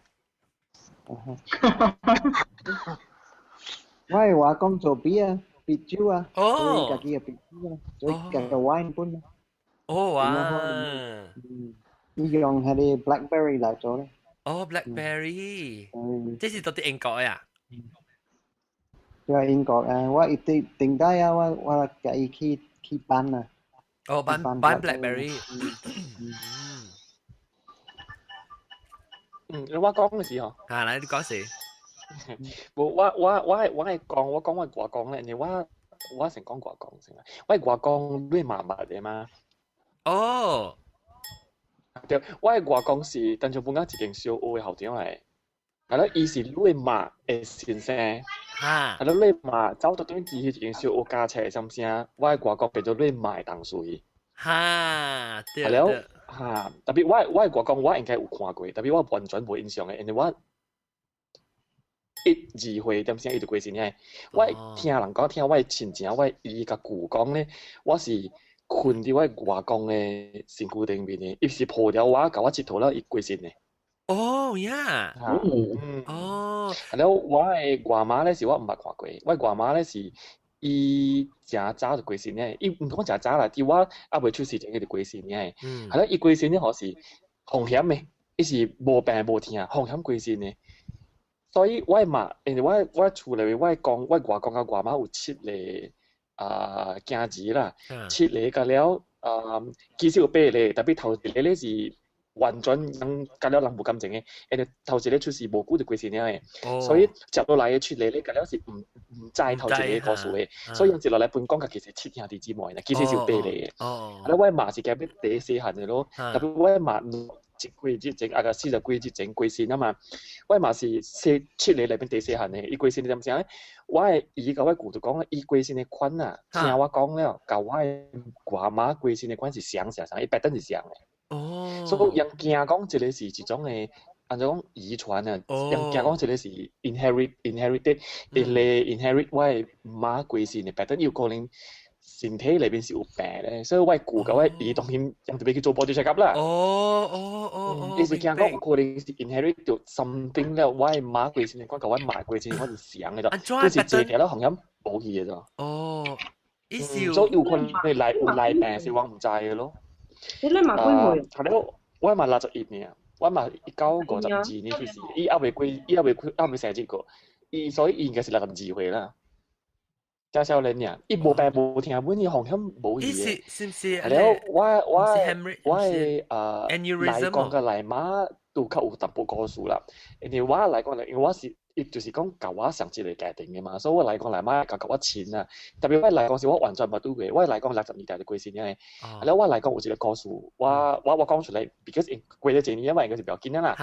我的外公做鱉啊。啤酒啊，所以家己嘅啤酒啊，所以家己 wine 本。哦哇！嗯，伊用係啲 blackberry 來做咧。哦，blackberry，這是到佇英國呀？對，英國啊，我一定頂底啊，我共伊去搬啊。哦，搬搬 blackberry。嗯，我講嘅時候。啊，來你講先。無，我係講，我講我外公咧，因為我先講外公先啦。我外公你媽媽的嘛。哦。對，我外公是當初本港一間小學的校長來，啊了，伊是你媽的先生。啊。啊了，你媽走到轉去一間小學加冊啥物聲，我外公變做你媽的同事。哈，對。啊了，哈，特別我外公我應該有看過，特別我完全無印象的，因為我一二歲點聲伊就過身的。我聽人講，聽我親情，我姨佮舅講咧，我是睏佇我外公的身軀頂面的，伊是抱著我，共我𨑨迌了，伊過身的。哦呀，嗯，哦，啊了，我的外媽咧是我毋捌看過，我外媽咧是伊誠早就過身的，伊毋講誠早啦，佇我猶未出世前伊就過身的。啊了，伊過身咧吼是風險的，伊是無病無疼，風險過身的。所以我嘛，因為我厝內面我公我外公佮外媽有七個啊囝兒啦，七個佮了啊，其實有八個，特別頭一個咧是完全人佮了人無感情的，因為頭一個出世無久就過身了的，所以接落來的七個咧佮了是毋知頭一個故事的，所以接落來分講家其實七兄弟姊妹啦，其實是有八個的。啊，我媽是佮欲第一細漢的咯，特別我媽一幾日前，啊個四十幾日前過身啊嘛，我嘛是細七個內面第細漢的，伊過身你知毋知影？我的姨佮我舅就講，伊過身的款啊，聽我講了，佮我的外媽過身的款是相像相，伊白等是相的。哦。所以𪜶驚講這个是一種的，按怎講遺傳啊？𪜶驚講這个是 inherited，伊咧 inherit 我的媽過身的白等有可能。身體內面是有病咧，所以我舅佮我姨當然𪜶就欲去做 body check up 啦。哦哦哦，伊是驚講有可能是 inherit 到 something 了，我的媽過身的款佮我媽過身的款是相的啫，就是坐定了風險無去的啫。哦，伊是所以有可能來有來病是我毋知的咯。你媽幾歲？係了，我嘛61年，我嘛1952年出世，伊猶未過，伊猶未猶未生這個，伊所以伊應該是62歲啦。真少年爾，伊無病無疼，阮伊風險無去的。是毋是？了，我的內公佮內媽都較有淡薄故事啦。因為我來講咧，因為我是伊就是講共我上一個家庭的嘛，所以我內公內媽較共我親啊。特別我內公是我完全無拄過，我內公60年代就過身的。了，我內公有一個故事，我講出來，because 過了一年，我應該是不要緊啦。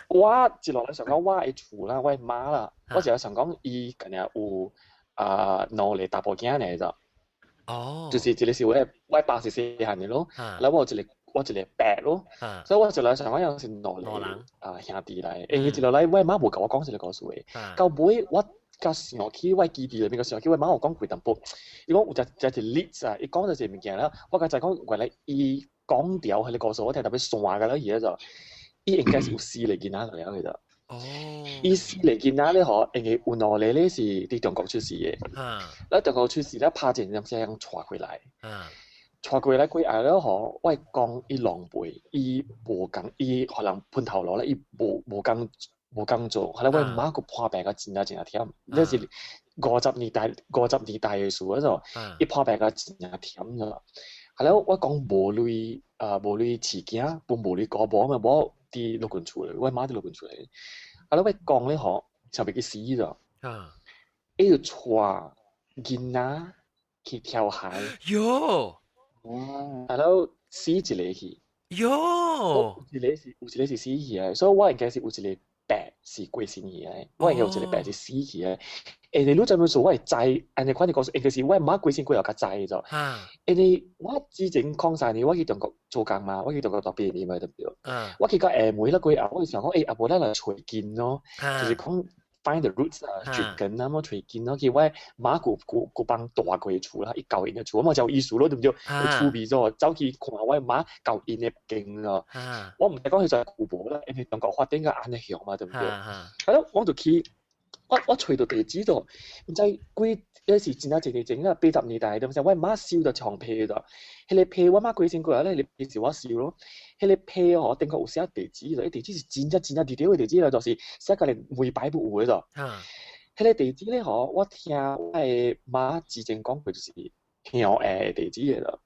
我一路來想講我的厝啦，我的媽啦，我一路想講伊敢若有。啊，兩个查埔囝爾咋？哦，就是一個是我爸是細漢的咯，然後我一個伯咯，所以我就來想講樣是兩个啊兄弟來，因為一路來我媽無共我講這个故事的，到尾我較想起我記憶內面個想起我媽有講過淡薄，伊講有隻隻一例子啊，伊講就是物件了，我剛才講原來伊講掉彼个故事，我聽特別散個了伊就，伊應該是有四个囡仔了其實。哦，伊四个囡仔咧吼，因為有兩個咧是佇中國出世的，咧中國出世咧拍戰爭時陣帶回來，帶過來過後了吼，我講伊狼狽，伊無共伊予人噴頭顱咧，伊無工做，後來我媽閣破病甲真正真正忝，那是50年代50年代的事嗰陣，伊破病甲真正忝咗。後來我講無鐳啊，無鐳飼囝，分無鐳顧某嘛，某佇陸軍厝咧，我媽佇陸軍厝咧。後來我講咧吼，就欲去死咗。伊就帶囡仔去跳海。喲，然後死一个去。喲，有一个是死去的，所以我應該是有一個伯是過身去的，我應該有一個伯是死去的。欸，你怎麼說？我會知，按呢款的故事，應該是我媽過身過後才知的。因為我之前抗三年，我去中國做工嘛，我去中國讀畢業嘛，對不對？我去到廈門了過後，我就想講，欸，啊無咱來揣根咯，就是講 find the roots 啊，尋根啊，麼揣根咯。去我媽舊幫大過厝啦，伊舊𪜶的厝，我嘛真有意思咯，對不對？有趣味咗，走去看我媽舊𪜶的間咯。我毋知講彼陣有無啦，因為中國發展甲按呢向嘛，對不對？啊，我就去。我揣到地址度，毋知幾嗰時真正一年前啦，80年代對毋知我媽收到一項批度，彼個批我媽過身過來咧，彼個批是我收咯，彼個批哦頂個有寫地址，彼地址是真正真正地點的地址啦，就是寫甲連梅牌都有的就。彼個地址咧吼，我聽我的媽之前講過，就是鄉下的地址的啦。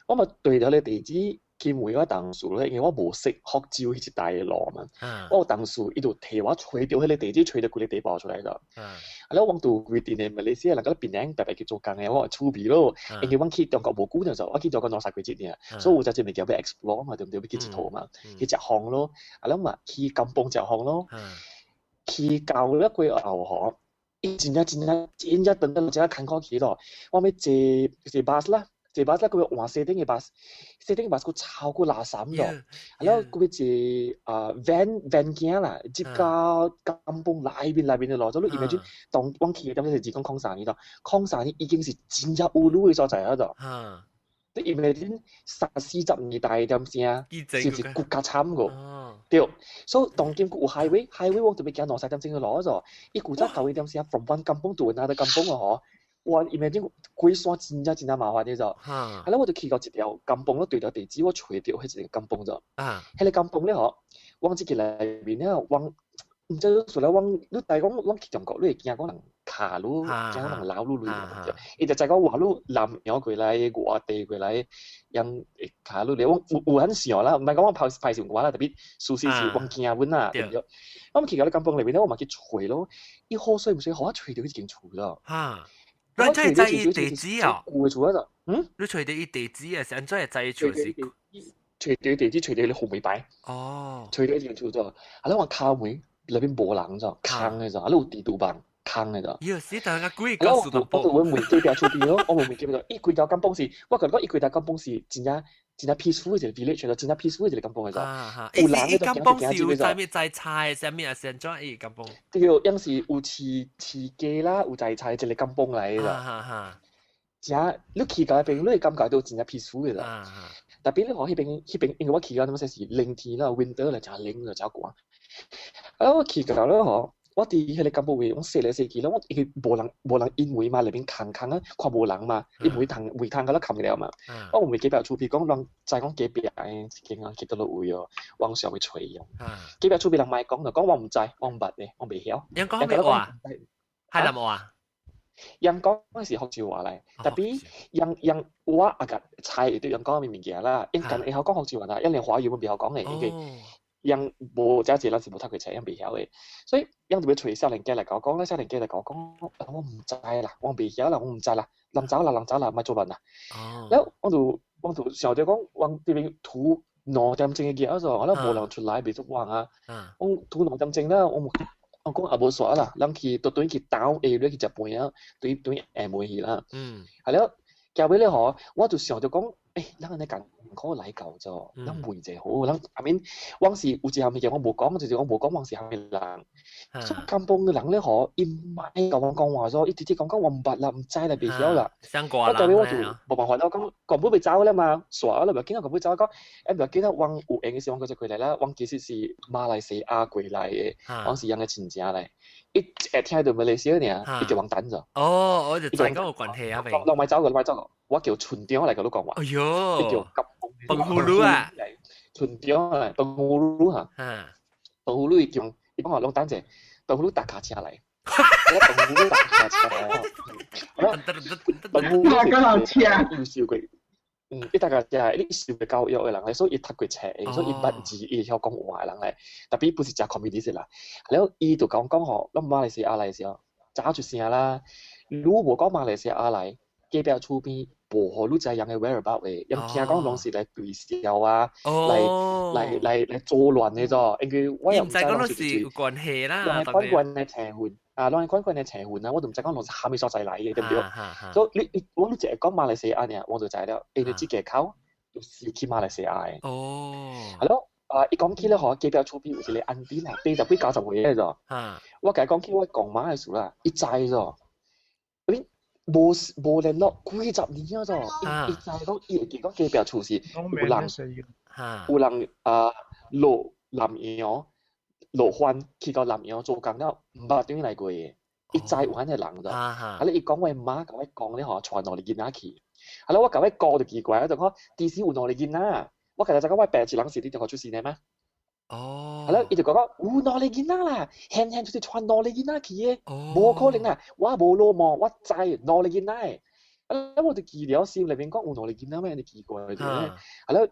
我嘛對著彼個地址去問我同事咧，因為我無識福州彼一帶的路嘛。我有同事伊就替我揣著彼個地址，揣著規个地包出來了。啊，了我就規定的馬來西亞人佮檳城白白去做工的，我有趣味咯。因為阮去中國無久就，我去中國兩三個月爾，所以有遮濟物件欲 explore 嘛，對毋對？欲去𨑨迌嘛，去食風咯。啊，了嘛去甘榜食風咯。去到了過後吼，伊真正真正真正等到真正艱苦去咯。我欲坐坐 bus 啦，坐 bus 啦，閣欲換西頂的 bus，西頂的 bus 閣超過垃圾咯。啊，了閣欲坐啊 van 仔啦，入到甘榜內面內面的路，所以你 imagine 當阮去的點是2003年咯，空三年已經是真正有路的所在了就。你 imagine 三四十年代點聲，是毋是閣較慘個？對，所以當今閣有 highway，highway 我就欲行兩三點鐘的路咗。伊古早舊的點聲，from one 甘榜 to another 甘榜啊嗬，哇！imagine 過山真正真正麻煩的咗。啊，了我就去到一條甘榜，我對著地址，我揣著彼一個甘榜咗。彼個甘榜咧嗬，往這個內面咧，往毋知說咧，往你知講，往去中國，你會驚講人卡你，驚講人撈你對，伊就知講話你南洋過來，外地過來，人會卡你咧。我有有很想啦，毋係講我排斥我啦，特別事實是我驚阮啦，對毋對？我去到咧甘榜內面咧，我嘛去揣咯，伊好衰毋衰，予我揣著彼間厝咯。哈，你真係知伊地址啊？舊的厝啊，嗯？你揣著伊地址啊？是按怎會知伊厝是？揣著地址，揣著彼號碼牌。哦。揣著彼間厝咗，啊！你我敲門內面無人咗，空的咗，啊！你有蜘蛛網，空的咗。伊死但個鬼告訴我就問隔壁厝邊咯，我問隔壁伊規條甘榜是，我感覺伊規條甘榜是真正真正 peaceful 一個 village 咯，真正 peaceful 一個甘榜的咗。有人甘榜是有啥物摘菜，啥物啊？是按怎伊甘榜？對，樣是有飼飼雞啦，有摘菜一個甘榜來的啦。真，你去到彼邊，你會感覺到真正 peaceful 的啦。特別你看彼邊，彼邊因為我去到那麼說是冷天啦，winter 啦，真冷啦，真寒。啊，我去到了吼，我佇彼個甘榜位，我踅來踅去，我因為無人無人因為嘛，內面空空啊，看無人嘛，伊門通門通甲咧冚了嘛。我問隔壁厝邊講，人知講隔壁的一間啊，去佗落位哦，我想欲揣伊哦。隔壁厝邊人莫講，就講我毋知，我毋捌的，我袂曉。人講咩話？海南話。人講是福州話來，特別人人我阿個猜會對人講啥物物件啦，𪜶敢會曉講福州話啦，𪜶連華語攏袂曉講的，因為𪜶無遮濟咱是無讀過冊，𪜶袂曉的，所以𪜶就欲揣少年家來共我講咧，少年家來共我講，我毋知啦，我袂曉啦，我毋知啦，人走啦，人走啦，莫做亂啦。了我就想著講，我這邊塗2點鐘的額咗，我了無人出來，袂做人啊。我塗兩點鐘啦，我我講也無煞啦，咱去倒轉去 town area 去食飯啊，對對下門去啦。係了，結尾咧嗬，我就想著講，咱按呢艱苦來到咗，咱問者好，咱 I mean，我是有一項物件我無講，就是我無講我是啥物人。所以甘榜的人咧嗬，伊莫共我講話咗，伊直接講講我毋捌啦，毋知啦，袂曉啦。我後尾我就無辦法啦，我講根本袂走啦嘛，煞啦，袂緊啊，根本走講，袂緊啊，我有閒的時候我就過來啦。我其實是馬來西亞過來的，我是𪜶的親戚來。伊會聽著馬來西亞爾，伊就往等咗。哦，我就知講有關係啊，未？攏莫走個，莫走個，我叫村長來共你講話。哎喲，伊叫甘榜彭葫蘆啊，村長來，彭葫蘆哈。彭葫蘆伊叫伊講話攏等者，彭葫蘆踏跤車來。我彭葫蘆踏跤車來。彭葫蘆伊受過，伊踏跤車，伊受過教育的人來，所以伊讀過冊，所以伊捌字，伊會曉講話的人來。特別不是誠 communist 啦。了伊就共我講吼，咱馬來西亞來的時候，早出聲啦。如果無講馬來西亞來，隔壁厝邊無予你知𪜶的 whereabout 的，𪜶聽講攏是來對銷啊，來來來來作亂的咗。因為我也毋知講是有關係啦，攏係關關的成分，啊，攏係關關的成分啊，我都毋知講攏是蝦米所在來的，對毋對？所以你你我你一個講馬來西亞爾，我就知了，因為這個口就是去馬來西亞的。哦。係咯，啊，伊講起咧嗬，隔壁厝邊有一個 auntie 啦，80幾90歲的咗。我共伊講起我講馬的事啦，伊知咗。你無無聯絡幾十年了咗，伊知講伊會記講隔壁厝是有人有人啊落南洋，落番去到南洋做工了，毋捌轉來過嘅。伊知有按呢人就，啊你伊講我媽共我講咧吼，帶兩个囡仔去。啊，我共我哥就奇怪，我就講佇時有兩个囡仔，我家己知講我爸一人是佇中國出世的嗎？哦。係咯，伊就講講有兩个囡仔啦，現現就是帶兩个囡仔去的，無可能啊！我無老母，我知兩个囡仔的。啊，我就記了心內面講有兩个囡仔咩？你奇怪啫。啊，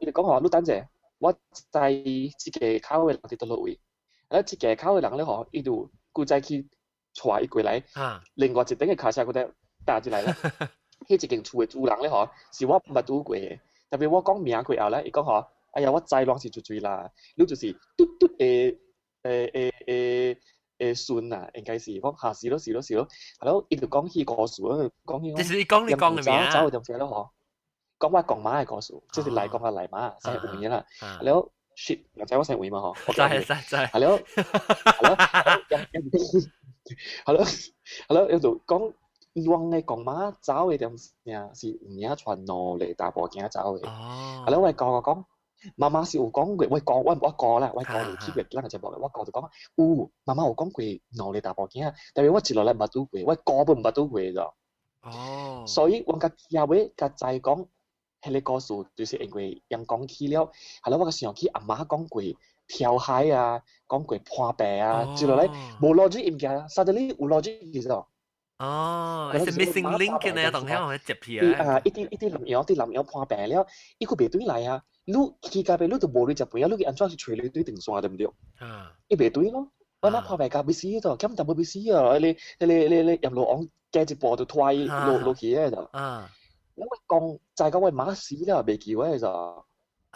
伊就講吼，你等者，我知這個口的人佇佗落位。啊，這個口的人咧吼，伊就古早去帶伊過來，另外一頂個卡車閣再搭入來啦。彼一間厝的主人咧吼，是我毋捌拄過的，特別我講名過後咧，伊講吼，哎呀，我知攏是最最啦，你就是嘟嘟的的孫啊，應該是講下是咯是咯是咯，係咯，伊就講起故事，講起這是伊講你講的名，走的東西咯吼，講我講媽的故事，這是來講啊來媽，生有名啦，係咯。shit，又知我姓位嘛嗬？知知知。係咯，係咯，係咯，係咯，又就講以往的公媽走的點聲是有影傳兩个查埔囝走的。哦。係咯，我講我講，媽媽是有講過，我講我我講啦，我講有去過咱個節目，我講就講有，媽媽有講過兩个查埔囝，但是我一路來毋捌拄過，我哥本毋捌拄過咗。哦。所以我甲結尾甲知講。彼个故事就是因為人講起了，後來我想起阿媽講過跳海啊，講過破病啊，之類咧無邏輯物件，suddenly 有邏輯其實。哦，是 missing link 呢，當下我接起來。啊，一啲一啲南洋，啲南洋破病了，伊閣袂轉來啊！你去到尾你就無鐳食飯啊，你去按怎去揣你對長線對毋對？啊，伊袂對咯。我媽破病甲欲死咗，減淡薄欲死啊！你你你你閻羅王加一步就拖伊落落去個就。啊。我講就係講我媽死了，袂記我就，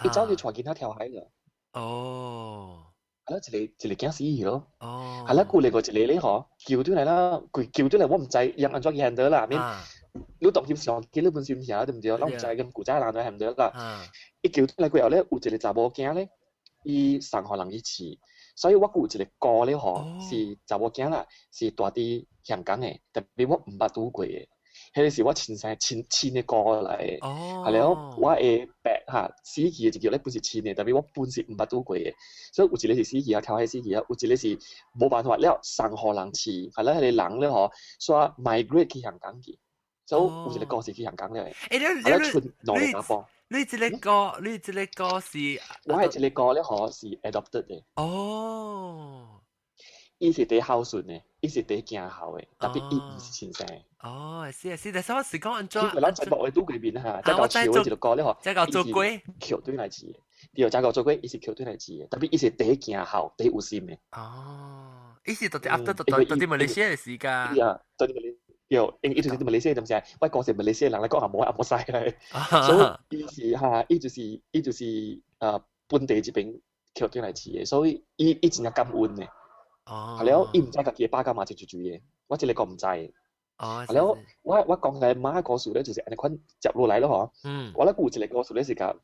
伊走去帶囡仔跳海了。哦，係咯，一个一个囝死去咯。哦，係啦，過嚟過一個咧嗬，救轉來啦，佢救轉來我毋知人按怎去 handle 啦，免你當心上記你本身啥對毋對？咱毋知咁古早人來 handle 啦。伊救轉來過後咧，有一個查某囝咧，伊送予人去飼，所以我閣有一個哥咧嗬，是查某囝啦，是住佇香港的，特別我毋捌拄過的。彼个是我親生親親的哥來的，係了我的爸哈死去的一個咧本是親的，特別我本是毋捌拄過的，所以有一個是死去啊，跳海死去啊，有一個是無辦法了送予人飼，係了彼個人咧吼，煞 migrate 去香港去，所以有一個哥是去香港了的。欸，你你你這个哥，你這个哥是？我的這个哥咧吼是 adopted 的。哦。伊是第孝順的，伊是第行孝的，特別伊毋是親生的。哦，是啊，是，但是我是講按怎？因為咱節目會拄過面哈，再搞笑的一個歌咧吼，再搞做鬼，橋對來飼的，對，再搞做鬼，伊是橋對來飼的，特別伊是第行孝，第有心的。哦，伊是到底 after 到到底馬來西亞的時間。啊，到底馬來，對，因為伊就是佇馬來西亞，就是我講是馬來西亞人來講也無也無使咧，所以伊是哈，伊就是伊就是本地這邊橋對來飼的，所以伊伊真正感恩的。哦，係了，伊毋知家己的爸甲媽是住住的，我這個講毋知。哦，係了，我我講的媽故事咧，就是按呢款接落來咯嗬。嗯。我咧有一個故事咧是佮，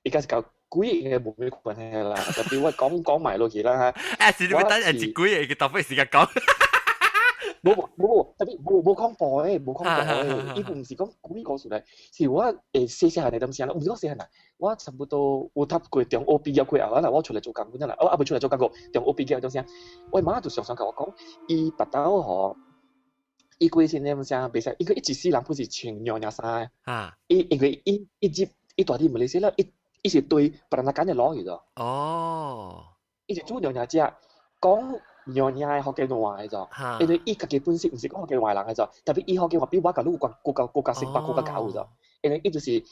伊該是佮鬼應該無咩關係啦，特別我講講埋落去啦嚇。欸，是你欲等下一鬼個，特別時間講。無無無，特別無無恐怖的，無恐怖的，伊毋是講鬼故事咧，是我會細細漢的當時啦，毋是講細漢啦，我差不多有讀過中學畢業過後啦，我出來做工本啦，我猶未出來做工過，中學畢業當時，我媽就常常共我講，伊腹肚吼，伊規身點聲袂使，因為伊一世人本是穿娘娘衫的，啊，伊因為伊伊入伊蹛佇馬來西亞，伊伊是對別人間的攞去咗，哦，伊是煮娘娘食，講。娘娘的福建話的咋，因為伊家己本身毋是講福建話人的咋，特別伊福建話比我佮你閣閣較閣較識，閣較厚咋，因為伊就是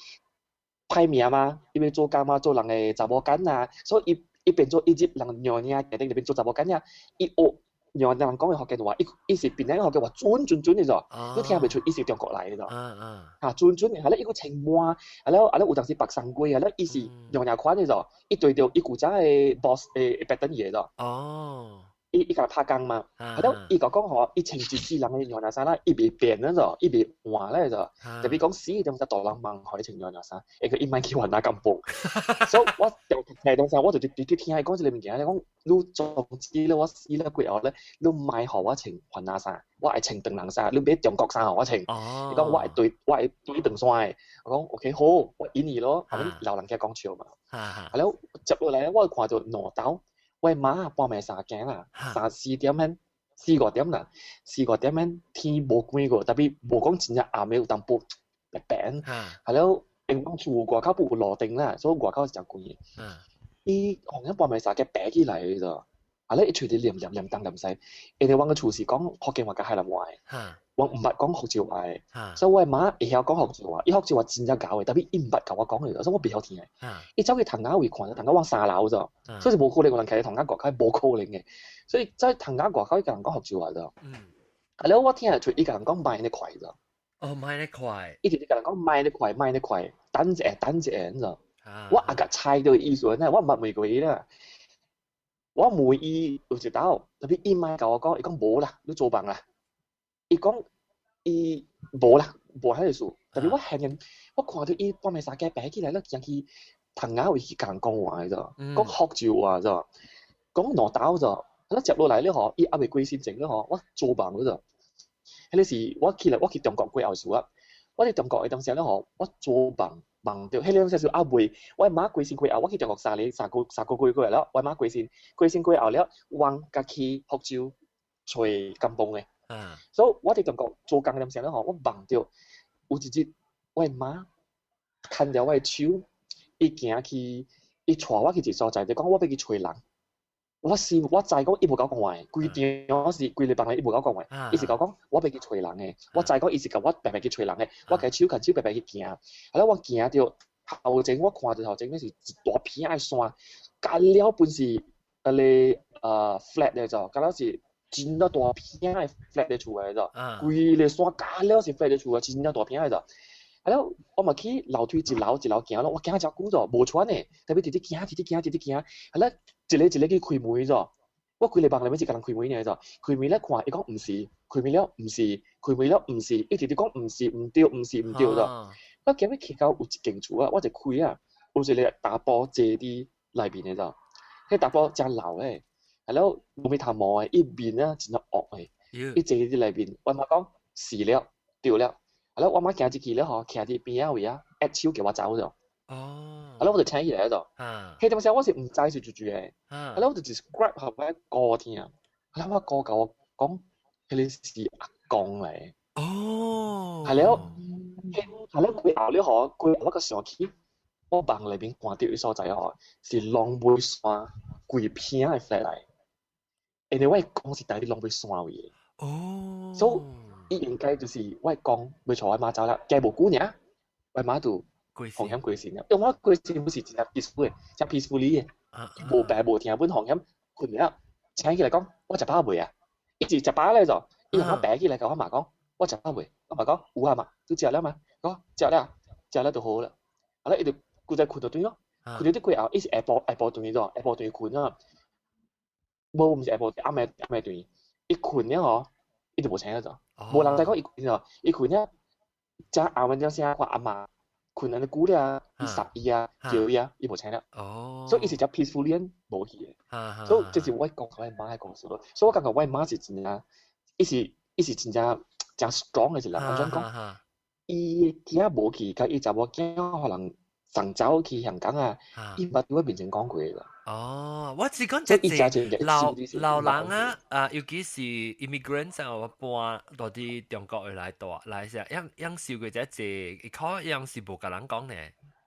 歹命嘛，伊欲做工嘛，做人的查某囝啊，所以伊伊變做伊入人娘娘家庭裡面做查某囝啊，伊學娘娘人講的福建話，伊伊是檳城的福建話準準準的咋，你聽袂出伊是中國來的咋，嚇準準的，係咧伊閣穿滿，啊了啊了有當時白送過啊了，伊是娘娘款的咋，伊對著伊古早的 boss 的白等伊的咋。哦。伊伊共拍工嘛，係咯，伊就講吼，伊穿一世人的娘娘衫啦，伊袂變了就，伊袂換咧就，特別講死點只大人問予伊穿娘娘衫，因為伊莫去還那甘榜。所以我就聽當時我就直直聽伊講這个物件，伊講你總之咧，我死了過後咧，你莫予我穿番仔衫，我愛穿唐人衫，你買中國衫予我穿。伊講我會對，我會對長衫的。我講 OK 好，我應你咯，反正老人家講笑嘛。係了，接落來我看著兩兜。我媽半暝三更啦，三四點鐘，四五點啦，四五點鐘天無光過，特別無講真正暗的有淡薄白白。係了，因講厝外口有路燈啦，所以外口是誠光的。伊紅影半暝三更爬起來的咋，啊咧伊喙佇念念念東念西，因為阮个厝是講福建話佮海南話的，我毋捌講福州話的，所以我媽會曉講福州話，伊福州話真正𠢕的，特別伊毋捌共我講的，所以我袂曉聽的。伊走去唐家位看，唐家往三樓咋，所以是無可能有人徛佇唐家外口，無可能的。所以在唐家外口伊共人講福州話咋。啊了我聽會出伊共人講莫按呢快咋。哦，莫按呢快。伊直直共人講莫按呢快，莫按呢快，等一下，等一下，你知？我也共猜著意思，那我毋捌問過伊啦。我問伊有一道，特別伊莫共我講，伊講無啦，你做夢啦。伊講伊無啦，無彼个事。特別我現現，我看著伊半暝三更爬起來，了行去唐仔位去共人講話咋，講福州話咋，講兩道咋。啊，接落來了吼，伊猶未歸心靜了吼，我做夢了咋。彼个是我起來，我去中國過後事啊。我佇中國的當時了吼，我做夢夢著，彼個當時是猶未，我媽過身過後，我去中國三个三個三個月過來了，我媽過身，過身過後了，我家去福州揣甘榜的。所以我佇中國做工的當時了吼，我夢著有一日，我媽牽著我的手，伊行去，伊帶我去一个所在，就講我欲去揣人。我是我知講伊無共我講話，規場是規个房內伊無共我講話，伊是共我講我欲去揣人的，我知講伊是共我白白去揣人的，我共手牽手白白去行，後來我行著頭前我看著頭前那是一大片的山，甲了本是彼个flat 的咋，甲了是真正大片的 flat 的厝來咋，規个山甲了是 flat 的厝啊，真正大片的咋。啊了，我嘛去樓梯一樓一樓行咯，我行誠久咗，無喘的，特別直直行，直直行，直直行，啊了，一个一个去開門咗，我規个房內面一個人開門爾咗，開門咧看，伊講毋是，開門了毋是，開門了毋是，伊直直講毋是，毋對，毋是，毋對咗。我今日去到有一間厝啊，我就開啊，有一個查埔坐佇內面的咗，彼查埔誠老的，啊了無咩頭毛的，伊面啊真正惡的，伊坐佇內面，我媽講是了，對了。啊！我媽行入去了吼，徛佇邊仔位啊，握手叫我走咗。哦。啊！我就醒起來咗。彼當時我是毋知是住住的。啊！我就 describe 予我哥聽。啊！我哥共我講，彼个是阿公來。哦。係了，係了，過後了吼，過後我閣想起，我夢內面看著彼所在吼，是龍尾山規片的 flat 來。因為我公是佇咧龍尾山位的。哦。所以伊應該就是我公欲帶我媽走啦，加無久爾，我媽就風險過身了。因為我過身不是真正 peaceful 的，真 peacefully 的，無病無痛，本風險睏了，醒起來講我食飽未啊？伊是食飽咧就，伊通爬起來共我媽講我食飽未？我媽講有啊嘛，你食了嗎？講食了，食了就好了。啊咧，伊就閣再睏倒轉咯，睏倒轉過後，伊是下晡下晡轉咗，下晡轉睏啊，無毋是下晡，暗暝暗暝轉，伊睏了吼，伊就無醒了就。無人知講伊睏了，伊睏了，才暗暝才醒，看阿媽睏按呢久了，伊殺伊啊，叫伊啊，伊無醒了。所以伊是誠 peacefully 無去的。所以這是我講我媽的故事咯。所以我感覺我媽是真正，伊是伊是真正誠 strong 的一個人。按怎講？伊的囝無去，佮伊查某囝予人送走去香港啊，伊毋捌佇我面前講過啦。哦，我只講這老老人啊，啊，尤其是 immigrants 啊，我搬到佇中國來住來時，樣樣受過這濟，伊可樣是無共人講呢，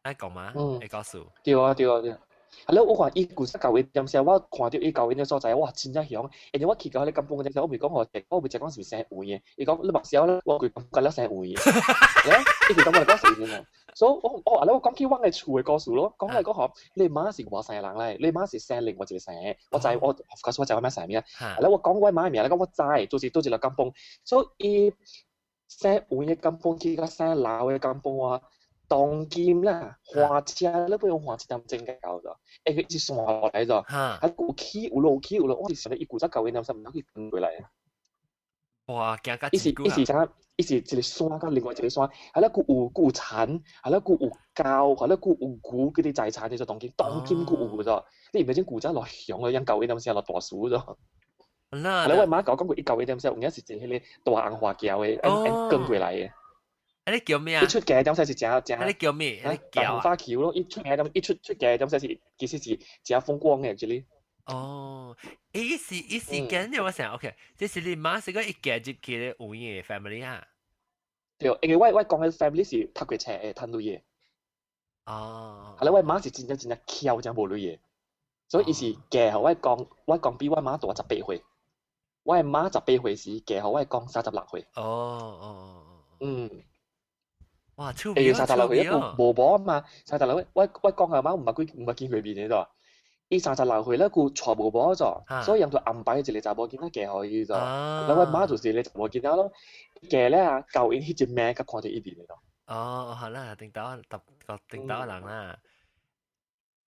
愛講嗎？會告訴。對啊，對啊，對啊。係咯，我看伊舊時舊的點時，我看著伊舊的所在，哇，真正凶。因為我去到彼個甘榜的時候，我袂講予我袂知講是毋是生黃的。伊講你目睭咧，我規感覺了生黃的。伊就感覺講是的。所以我我啊，我講起我的厝的故事咯，講來講吼，你媽是外省人來，你媽是生另外一個省，我知我 of course 我知我媽姓咩。啊，我講我媽的名，你講我知，就是倒一個甘榜。所以伊生黃的甘榜去甲生老的甘榜啊。當今啦，花車你不用花一點鐘到咗，欸，佢一直線落來咗，啊有起有落起有落，我是想咧伊古早舊的南山毋通去轉過來。哇，行甲伊是伊是啥？伊是一個山佮另外一個山，啊咧閣有閣有田，啊咧閣有狗，啊咧閣有牛，嗰啲財產你就當今當今閣有咗，你唔係種古早落鄉啊，樣舊的南山落大樹咗。啊咧我媽共我講過，伊舊的南山有影是一個彼個大紅花橋的，按按轉過來的。啊！你叫咩啊？伊出街點使是誠誠，你叫咩？你大紅花橋咯！伊出街點，伊出出街點使是其實是誠風光的，這裡。哦，伊是伊是跟住我想，OK，這是你媽是個一家入去的有影的 family 啊？對，因為我講的 family 是讀過冊的，趁鐳的。哦。係啦，我媽是真正真正巧，真無鐳的，所以伊是嫁予我公，我公比我媽大18歲。我的媽十八歲時嫁予我公36歲。哦。哇，趣味欸，36歲一個無無嘛，三十六歲，我講阿媽毋捌幾毋捌見過面的咋。伊三十六歲咧，佢娶無某咗，所以人就安排一個查某囡仔嫁予伊咗。那我媽就是一個查某囡仔咯，嫁咧啊，舊因彼一暝才看著伊面的咯。哦，好啦，頂到特個頂到人啦。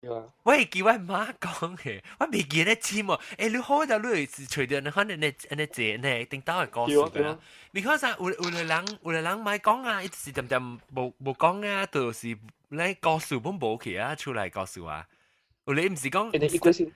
對啊。我會記我媽講的，我未記得簽喎。欸，你好就你是隨著你可能你你坐呢頂到的故事啦。你看啥有個人莫講啊，伊就是點點無講啊，就是咧故事本無去啊，出來故事啊。有你毋是講，欸，伊過時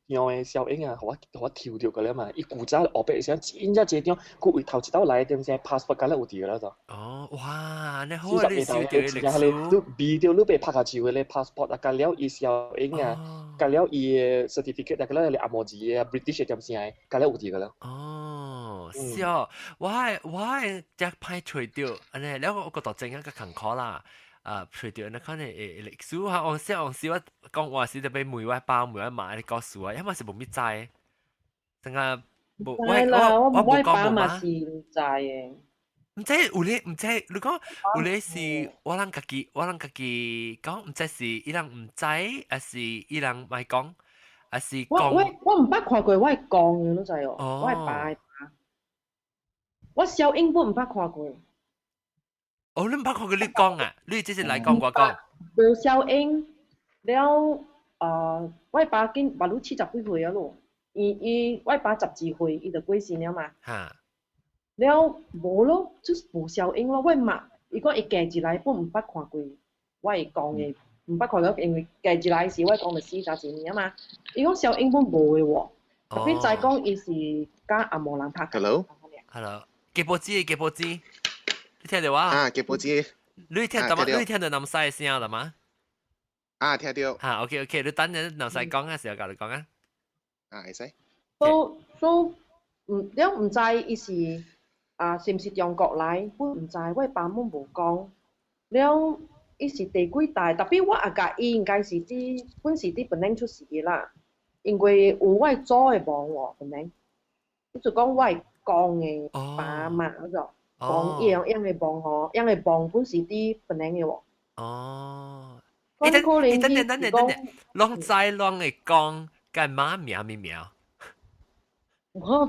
伊樣的效應啊，予我抽著個了嘛。伊古早後壁時陣真正濟張，佢為頭一道來點聲 passport 敢若有佇個了就。哦，哇！你好啊，你收著歷史。你味著你被拍下手的 passport 啊，加了伊效應啊，加了伊的 certificate 啊，加了伊紅毛字啊，British 的點聲，加了有佇個了。哦，是哦，我會只歹揣著，按呢，了我覺得真啊較艱苦啦。啊，揣著那可能會歷史哈，往時往時我講話時特別問我爸問我媽的故事啊，因為是無物知，真個無我我我爸嘛是毋知的。毋知有咧，毋知你講有咧是我人家己，我人家己講毋知是伊人毋知，還是伊人莫講，還是講。我毋捌看過，我會講的，你知哦？我的爸的爸，我小英本毋捌看過。哦，你毋捌看過你講啊？你這是來講我講。無小英了，我爸緊捌你70幾歲啊咯，伊我爸12歲，伊就過身了嘛。了無咯，就是無小英咯。我媽伊講伊嫁入來本毋捌看過，我會講的毋捌看過，因為嫁入來時我講就41年啊嘛。伊講小英本無的喎，特別知講伊是佮紅毛人拍。 Hello。 Hello，吉波子，吉波子，你聽到我？啊，吉波子。你聽到嗎？你聽到南西的聲了嗎？啊，聽到。嚇，OK OK，你等陣南西講嘅時候，共你講啊。啊，會使。 So 毋，了毋知伊是啊，是毋是中國來？本毋知，我爸母無講。了，伊是第幾代？特別我阿共伊應該是佇本是佇檳城出世的啦，因為有我祖的墓喎，檳城。你就講我公的爸媽嗰種，公伊樣樣的墓吼，樣的墓本是佇檳城的喎。哦。欸，等等等等等等，攏知攏會講，佮媽名物名？我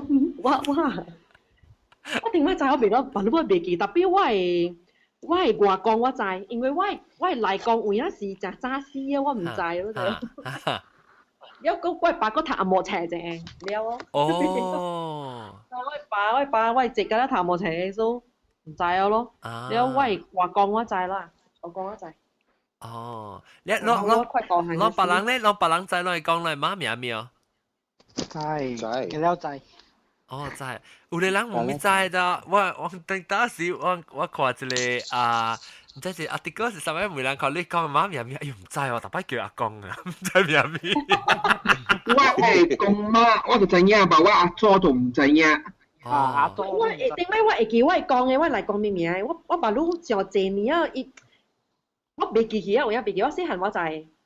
頂擺知我袂了，反正我袂記，特別我的外公我知，因為我的內公有影是誠早死的，我毋知咯。了，閣我爸閣讀紅毛冊者，了哦。哦。我爸我姐敢若讀紅毛冊，所以毋知啊咯。了，我的外公我知啦，外公我知。哦，你攏攏攏別人咧，攏別人知攏會講來媽名咩？知，知，了知。哦，知，有個人無物知的，我等當時我看一個啊，毋知是阿迪哥是啥物，每人看你講媽名咩？哎喲，毋知哦，逐擺叫阿公啊，毋知名咩。我會公媽，我就知影吧，我阿祖就毋知影。啊，阿祖。我會頂擺我會記我會講的，我來講物名，我捌愈上濟年啊，伊我袂記起啊，有影袂記，我細漢我知。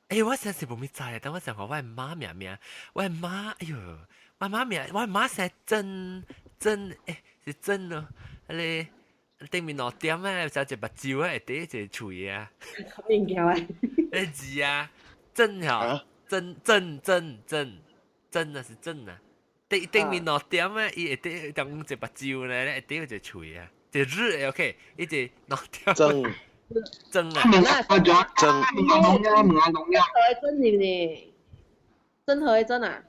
欸，我真是無物知，等我想講我媽名名，我媽，哎喲，我媽名，我媽姓曾曾，欸，是曾咯，彼個頂面兩點啊，就一目睭啊，下底一個喙啊。物件啊？欸字啊，曾吼，曾曾曾曾曾啊是曾啊，頂頂面兩點啊，伊下底中一目睭咧，下底有一個喙啊，一個日 OK，伊一個兩點。曾。曾啊！曾。問阿龍啊，問阿龍啊。何曾是毋是？曾何曾啊？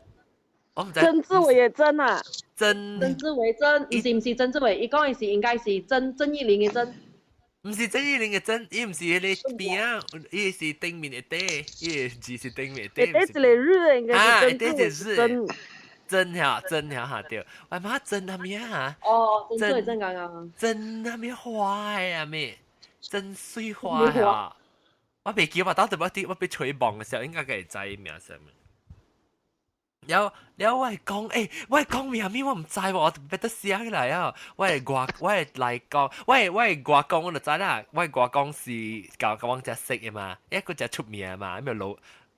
我毋知。曾志偉也曾啊。曾。曾志偉曾，毋是毋是曾志偉，伊講的是應該是曾曾義林的曾。毋是曾義林的曾，伊毋是彼個邊啊，伊是頂面的底，伊個字是頂面的底。下底一個日應該是曾志偉曾。曾嚇曾嚇嚇對，我媽曾啥物啊？哦，曾志偉曾剛剛。曾啥物花啊咩？真水花啊！我袂記我到底我佇我欲揣墓的時候應該會知名啥物。了了，我係講，我係講咩咩，我毋知喎，我別得寫起來啊！我係外，我係來講，我係外公，我就知啦。我係外公是共共阮遮識的嘛，一個遮出名嘛，咩盧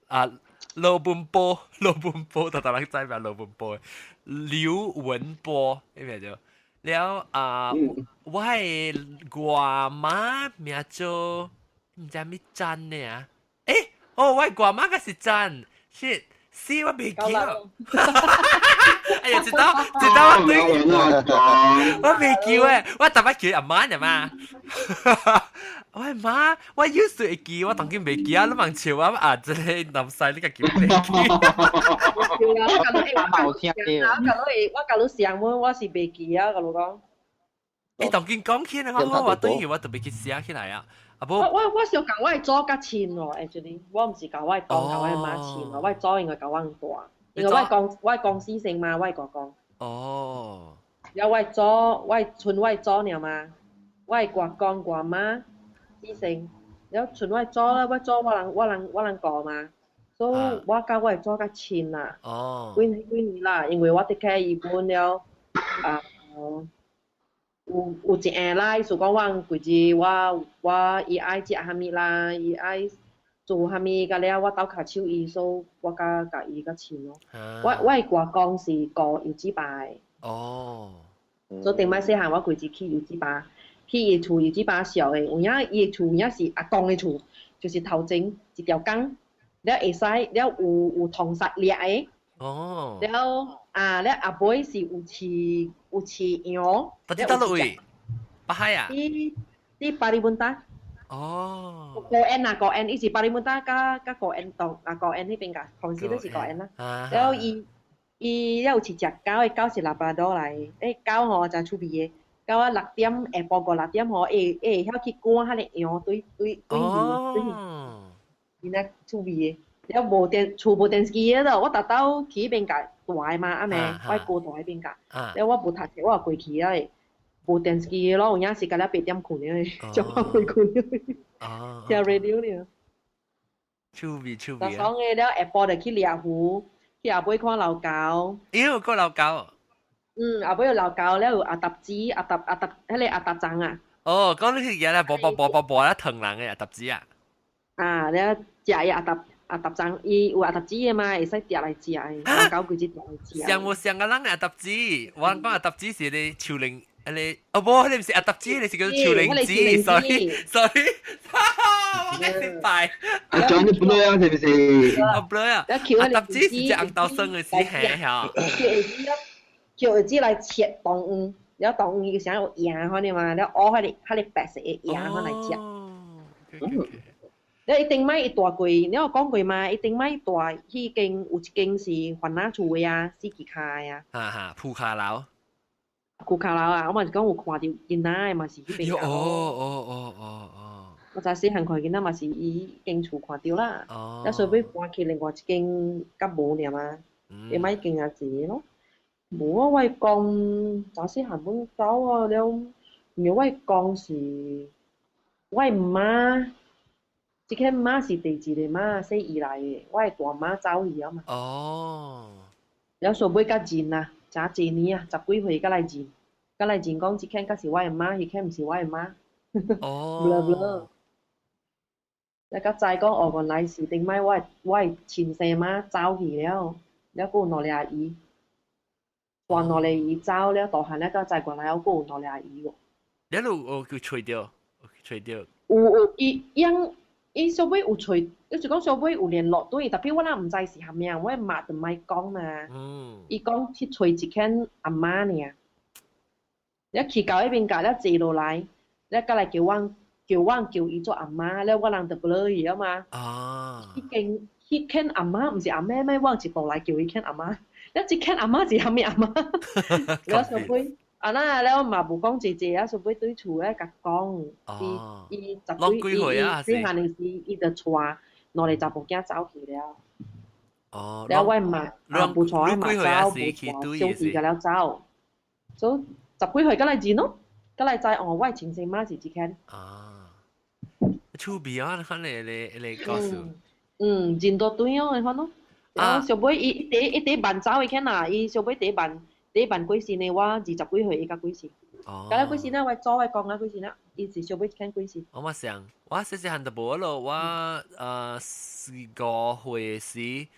啊盧文波，盧文波，逐逐人知咩盧文波？劉文波，彼名叫。了啊，我的外媽名做毋知啥物珍的啊？哦，我的外媽閣是珍，shit。是我袂記了。哎呀，知道知道我對，我袂記誒，我逐擺叫阿媽爾嘛。我媽，我有時會記，我當今袂記啊！你茫笑我啊，這個南西你共叫袂記。對啊，我共你我共你想問，我是袂記啊，共你講。當今講起來，我對去我特別去寫起來啊。啊無，我想共我的祖較親哦，actually，我毋是共我的公共我的媽親哦，我的祖應該共我大，因為我公我公四姓嘛，我的外公。了我的祖，我的賰我的祖爾嘛，我的外公外媽四姓，了賰我的祖咧，我祖我人顧嘛，所以我佮我的祖較親啦。幾幾年啦，因為我 take care 伊本了啊。有一下啦，意思講我規日我伊愛食啥物啦，伊愛做啥物，甲了我鬥跤手伊，所以我佮佮伊較親咯。我的外公是顧油紙壩的。所以頂擺細漢我規日去油紙壩，去伊厝油紙壩燒的，有影伊的厝有影是阿公的厝，就是頭前一條江，了會使了有銅殺掠的。了啊，了後尾是有飼羊。佇佗位？北海啊？佇巴里文達。高安啊，高安，伊是巴里文達佮高安東啊，高安彼邊㗎，同時都是高安啦。了伊伊了有飼隻狗，彼狗是拉布拉多來的，彼狗吼誠趣味的，狗啊6點下晡5、6點吼，會曉去趕彼个羊對對對對，伊若趣味的。了無電厝無電視機的咯，我逐晝去彼邊共大的嘛，暗暝我哥大彼邊共，了我無讀冊，我也過去啊，無電視機的咯，有影時共了8點睏了，才我回睏了，聽 radio 爾。趣味趣味。就爽的了，下晡就去獵魚，去後尾看老狗。妖，個老狗。嗯，後尾有老狗了，有阿達子、阿達阿達，彼個阿達欉啊。哦，講你去嘢咧，搏搏搏搏搏咧，疼人的阿達子啊。啊，了食伊阿達。阿達欉，伊有阿達子的嘛，會使掠來食的，老狗規隻掠來食。像無像個人阿達子，我講阿達子是咧樹靈，彼個哦無，彼毋是阿達子，彼是叫做樹靈子，sorry sorry，我該失敗。阿張你不對啊，是不是？啊不對啊，阿達子是隻紅豆酸的死嘿嚇。叫葉子來切當黃，了當黃伊就啥有芽款的嘛，了挖彼個彼個白色的芽款來食。了伊頂擺伊蹛過，你有講過嘛？伊頂擺蹛彼間有一間是番仔厝的啊，四支跤的啊。哈哈，鋪跤樓。鋪跤樓啊，我嘛是講有看著囡仔的嘛是彼邊。我早細漢看囡仔嘛是伊間厝看著啦。了所以欲搬去另外一間較無爾嘛，頂擺間也一個咯。無啊，我講早細漢本走啊了，因為我講是我媽。這個媽是第二個媽，說伊來的，我的大媽走去啊嘛。了所尾才認啊，誠濟年啊，十幾歲才來認，才來認講這間才是我的媽，彼間毋是我的媽。無無。了才知講哦，原來是頂擺我的親生媽走去了，了閣有兩个姨，大兩個姨走了，大漢了才知原來猶閣有兩个姨喎。了你有去揣著，揣著。有有，伊伊伊小尾有揣，就是講小尾有聯絡對，特別我若毋知是蝦米，我媽就莫講嘛。伊講去揣一間阿媽爾，了去到彼邊共了坐落來，了閣來叫阮叫阮叫伊做阿媽，了我人就不樂意了嘛。彼間阿媽毋是阿媽咩？我一步來叫伊間阿媽，了這間阿媽是蝦米阿媽？了小尾。啊那了嘛無講濟濟啊，小尾對厝咧共講，伊伊十幾伊伊細漢的時，伊就帶兩个查某囝走去了。了我媽啊無帶我媽走，無帶小弟共了走，所以十幾歲才來認咯，才來知哦，我的親生媽是這間。啊，趣味啊，看你你你告訴。嗯，認到對哦，你看咯。然後小尾伊一地一地慢走去啦，伊小尾第慢第慢過身的，我20幾歲伊才過身。哦。甲了過身啊，我祖我講啊過身啊，伊是小尾一間過身。我嘛想，我細細漢就無咯，我4、5歲時，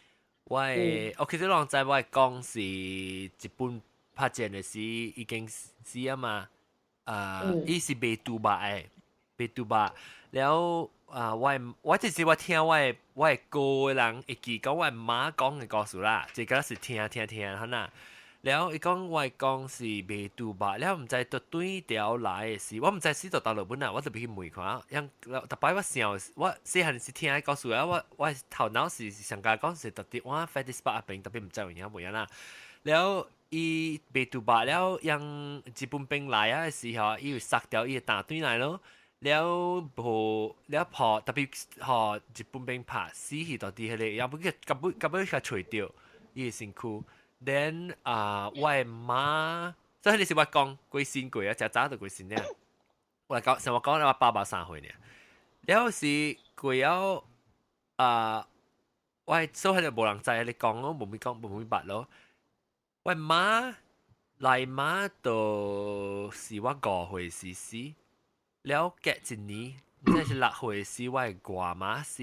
我的，我其實攏知我的公是日本拍戰的時已經死啊嘛，伊是賣豬肉的，賣豬肉，了啊，我就是我聽我的哥的人會記講我媽講的故事啦，這個是聽聽聽哈呐。了伊講我講是賣豬肉，了毋知佗對條來的時，我毋知死佗佗落本啊，我特別去問看，樣逐擺我想，我細漢時聽彼故事啊，我頭腦是上加講是特別我 Fettis Park 邊，特別毋知有影無影啦。了伊賣豬肉了，讓日本兵來啊的時候，伊就殺掉伊的大隊來咯。了無了破特別予日本兵拍死去到底彼个，也不去根本根本共揣著伊的身軀。Then 啊，我的媽，所以彼時我講過身過啊，誠早就過身了。我講像我講我83歲爾，了是過了啊，我所以就無人知你講咯，無咪講無咪捌咯。我媽來媽就是我5歲時死。了隔一年，這是6歲時，我的外媽死。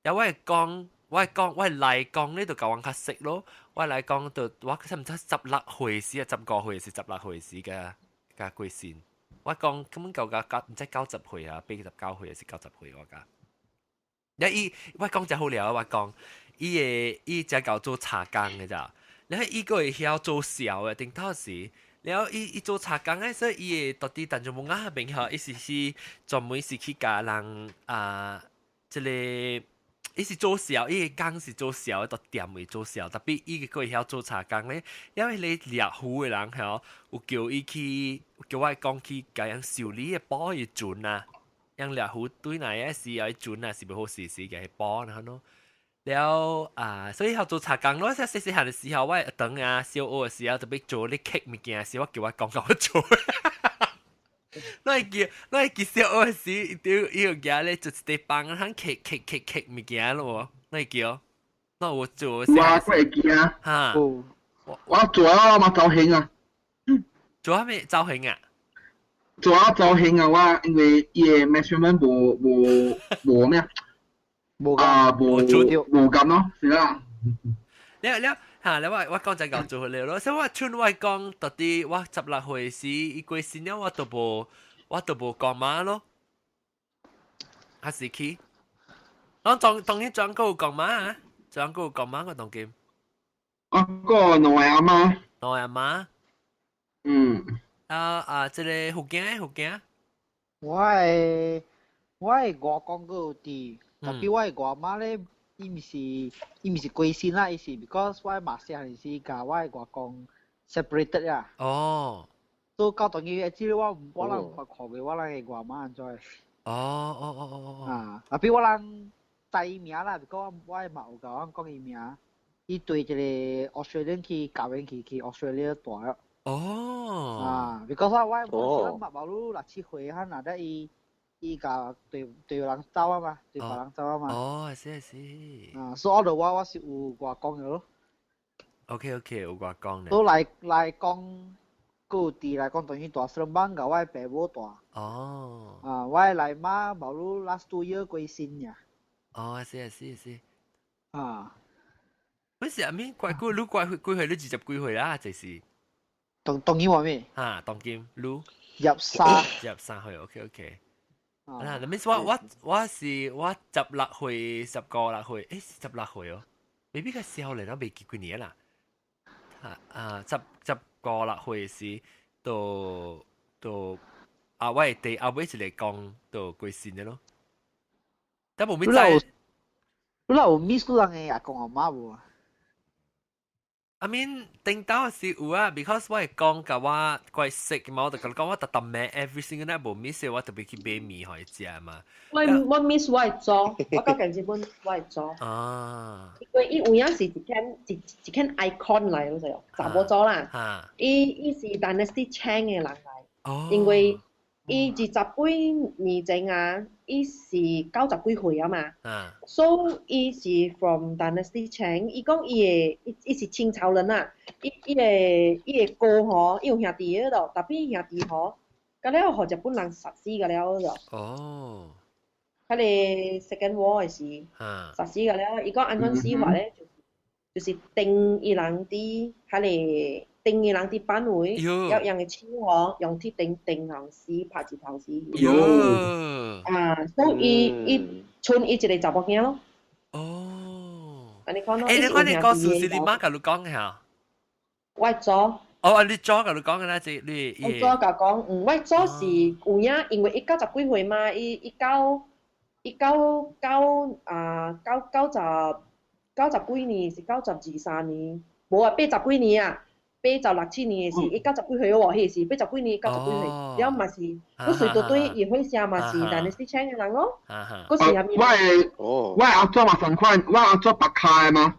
了我講，我講，我來講，你就共阮較熟咯。我來講就我差毋多16歲時啊，15歲是16歲時嘅嘅過身。我講根本夠夠毋知90歲啊，89歲還是90歲我講。了伊我講真好料，我講伊會伊誠𠢕做柴工的咋，了伊閣會曉做痟的，頂頭時。了伊伊做柴工的，所以伊會到佇淡江木仔彼邊吼，伊是專門是去共人啊，這个伊是做痟，伊的工是做痟，到店位做痟，特別伊閣會曉做柴工咧。因為彼個獵戶的人吼，有叫伊去，叫我講去共人修理的保伊船啊，讓獵戶對來的時候，船啊是袂好勢勢共伊保然後咯。了啊，所以曉做柴工咯。細細漢的時候，我會當啊小學的時候特別做咧刻物件時，我叫我講共我做。我會記，我會記小學時，伊就伊有舉咧做一塊棒，通刻刻刻刻物件咯。我會記哦，那我做。我會記啊。哈。我做啊嘛造型啊。做啥物造型啊？做啊造型啊！我因為伊的 measurement 無無無咩無啊無無咁咯，是啦。了了嚇，了我講就夠做了咯。所以我像我講到底我16歲時，伊過身了，我都無講媽咯。還是去？我當當然轉過有講媽啊，轉過有講媽我當今。我個兩個阿媽。兩個阿媽。嗯。啊啊！這个福建福建。我的外公閣有佇，特別我的外媽咧，伊毋是過身啦，伊是 because 我媽細漢時共我的外公 separated 啦。哦。所以到當今，這個我人看過我人的外媽按怎。哦。啊，特別我人知伊名啦，because 我的媽有共我講伊名，伊對一个 Australian 去教因去去 Australia 住了。哦。啊，because 我媽無愈6、7歲，哈，若得伊。伊共對對人走啊嘛，對別人走啊嘛。哦，是是。啊，所以我就我是有外公的咯。 OK，有外公咧。都來來講，閣有佇來講，當然蹛雙舫共我的爸母蹛。哦。啊，我的內媽無愈 last 2 year 過身爾。哦，是是是。啊。不是阿咪，怪幾你怪幾歲？你20幾歲啦，就是。當當今話咩？哈，當今你。 23。23歲，OK。啊，那 means 我是我16歲，15、6歲，16歲哦，maybe 較少年，我袂記幾年啦。啊啊，15、6歲時，就就啊，我第後尾一个講就過身的咯。但無咪知。你有 miss 你人的阿公阿媽無？ I mean 頂到是有啊，because 我會講共我怪識嘛，我就共你講我逐逐暝 every single night 無 miss 我特別去買麵予伊食嘛。我 miss 我的祖，我到今日本我的祖。啊。因為伊有影是一間一間 icon 來，你知無？查某祖啦。伊是 Dynasty Cheng 的人來。哦。因為伊20幾年前啊，伊是90幾歲啊嘛。So 伊是 from Dynasty Cheng，伊講伊的伊是清朝人啊，伊的哥吼，伊有兄弟嗰度，特別兄弟吼，甲了予日本人殺死個了嗰度。彼个 Second War 的時，殺死個了，伊講按怎死法咧，就是釘伊人佇彼個釘伊人佇板位，要用个手吼，用鐵釘釘人死，拍一頭死。啊，所以伊賰伊一個查某囝咯。按呢講咯。欸，你看你故事是你媽共你講的嚇？我祖。哦，你祖共你講的啦，這你。我祖共講，嗯，我祖是有影，因為伊90幾歲嘛，伊一九一九九啊九九十90幾年是92、3年，無啊80幾年啊，86、7年的時，伊90幾歲喎，彼時80幾年90幾歲，了嘛是，嗰時都對伊火車嘛是，但係是請的人咯，嗰時係我的我的阿祖嘛同款，我阿祖白卡的嘛。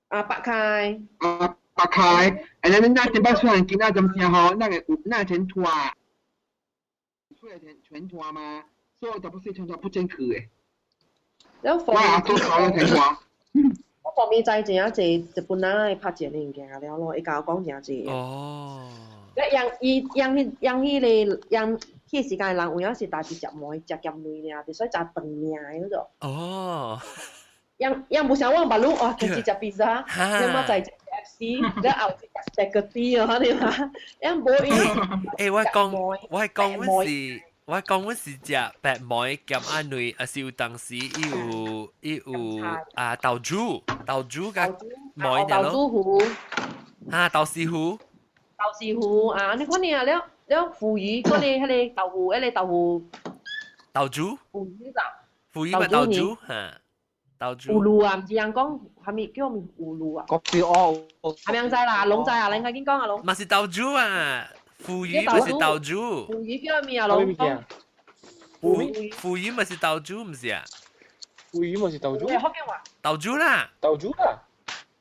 啊，白卡。啊，白卡的，and then 咱頂擺雖然囡仔陣時吼，咱個有咱錢拖，出來錢全拖嘛，所以就不是全拖不進去的。了我阿祖搞了錢拖。我旁邊知真濟日本人會拍一個物件了咯，伊共我講真濟。了養伊養彼養彼个養彼時間的人有影是逐日食糜食鹹糜爾，所以誠長命的彼種。養養無像我目魯哦，今日食披薩，你嘛在食 KFC，了後食 spaghetti 哦，你嘛，養無伊。欸，我講阮是食白糜兼阿卵，抑是有當時伊有啊豆煮豆煮佮糜豆煮糊。啊豆豉糊。豆豉糊啊，你看你啊了了腐魚，嗰個彼個豆腐，彼個豆腐。豆煮。腐魚咋？腐魚咪豆煮嚇。豆煮。葫蘆啊，毋知人講啥物叫咩葫蘆啊？國標哦。係咪知啦？龍仔啊，你應該緊講啊龍。嘛是豆煮啊。腐魚咪是豆煮。腐魚叫咩啊龍？腐魚咪是豆煮，毋是啊？腐魚咪是豆煮。福建話。豆煮啦。豆煮啦。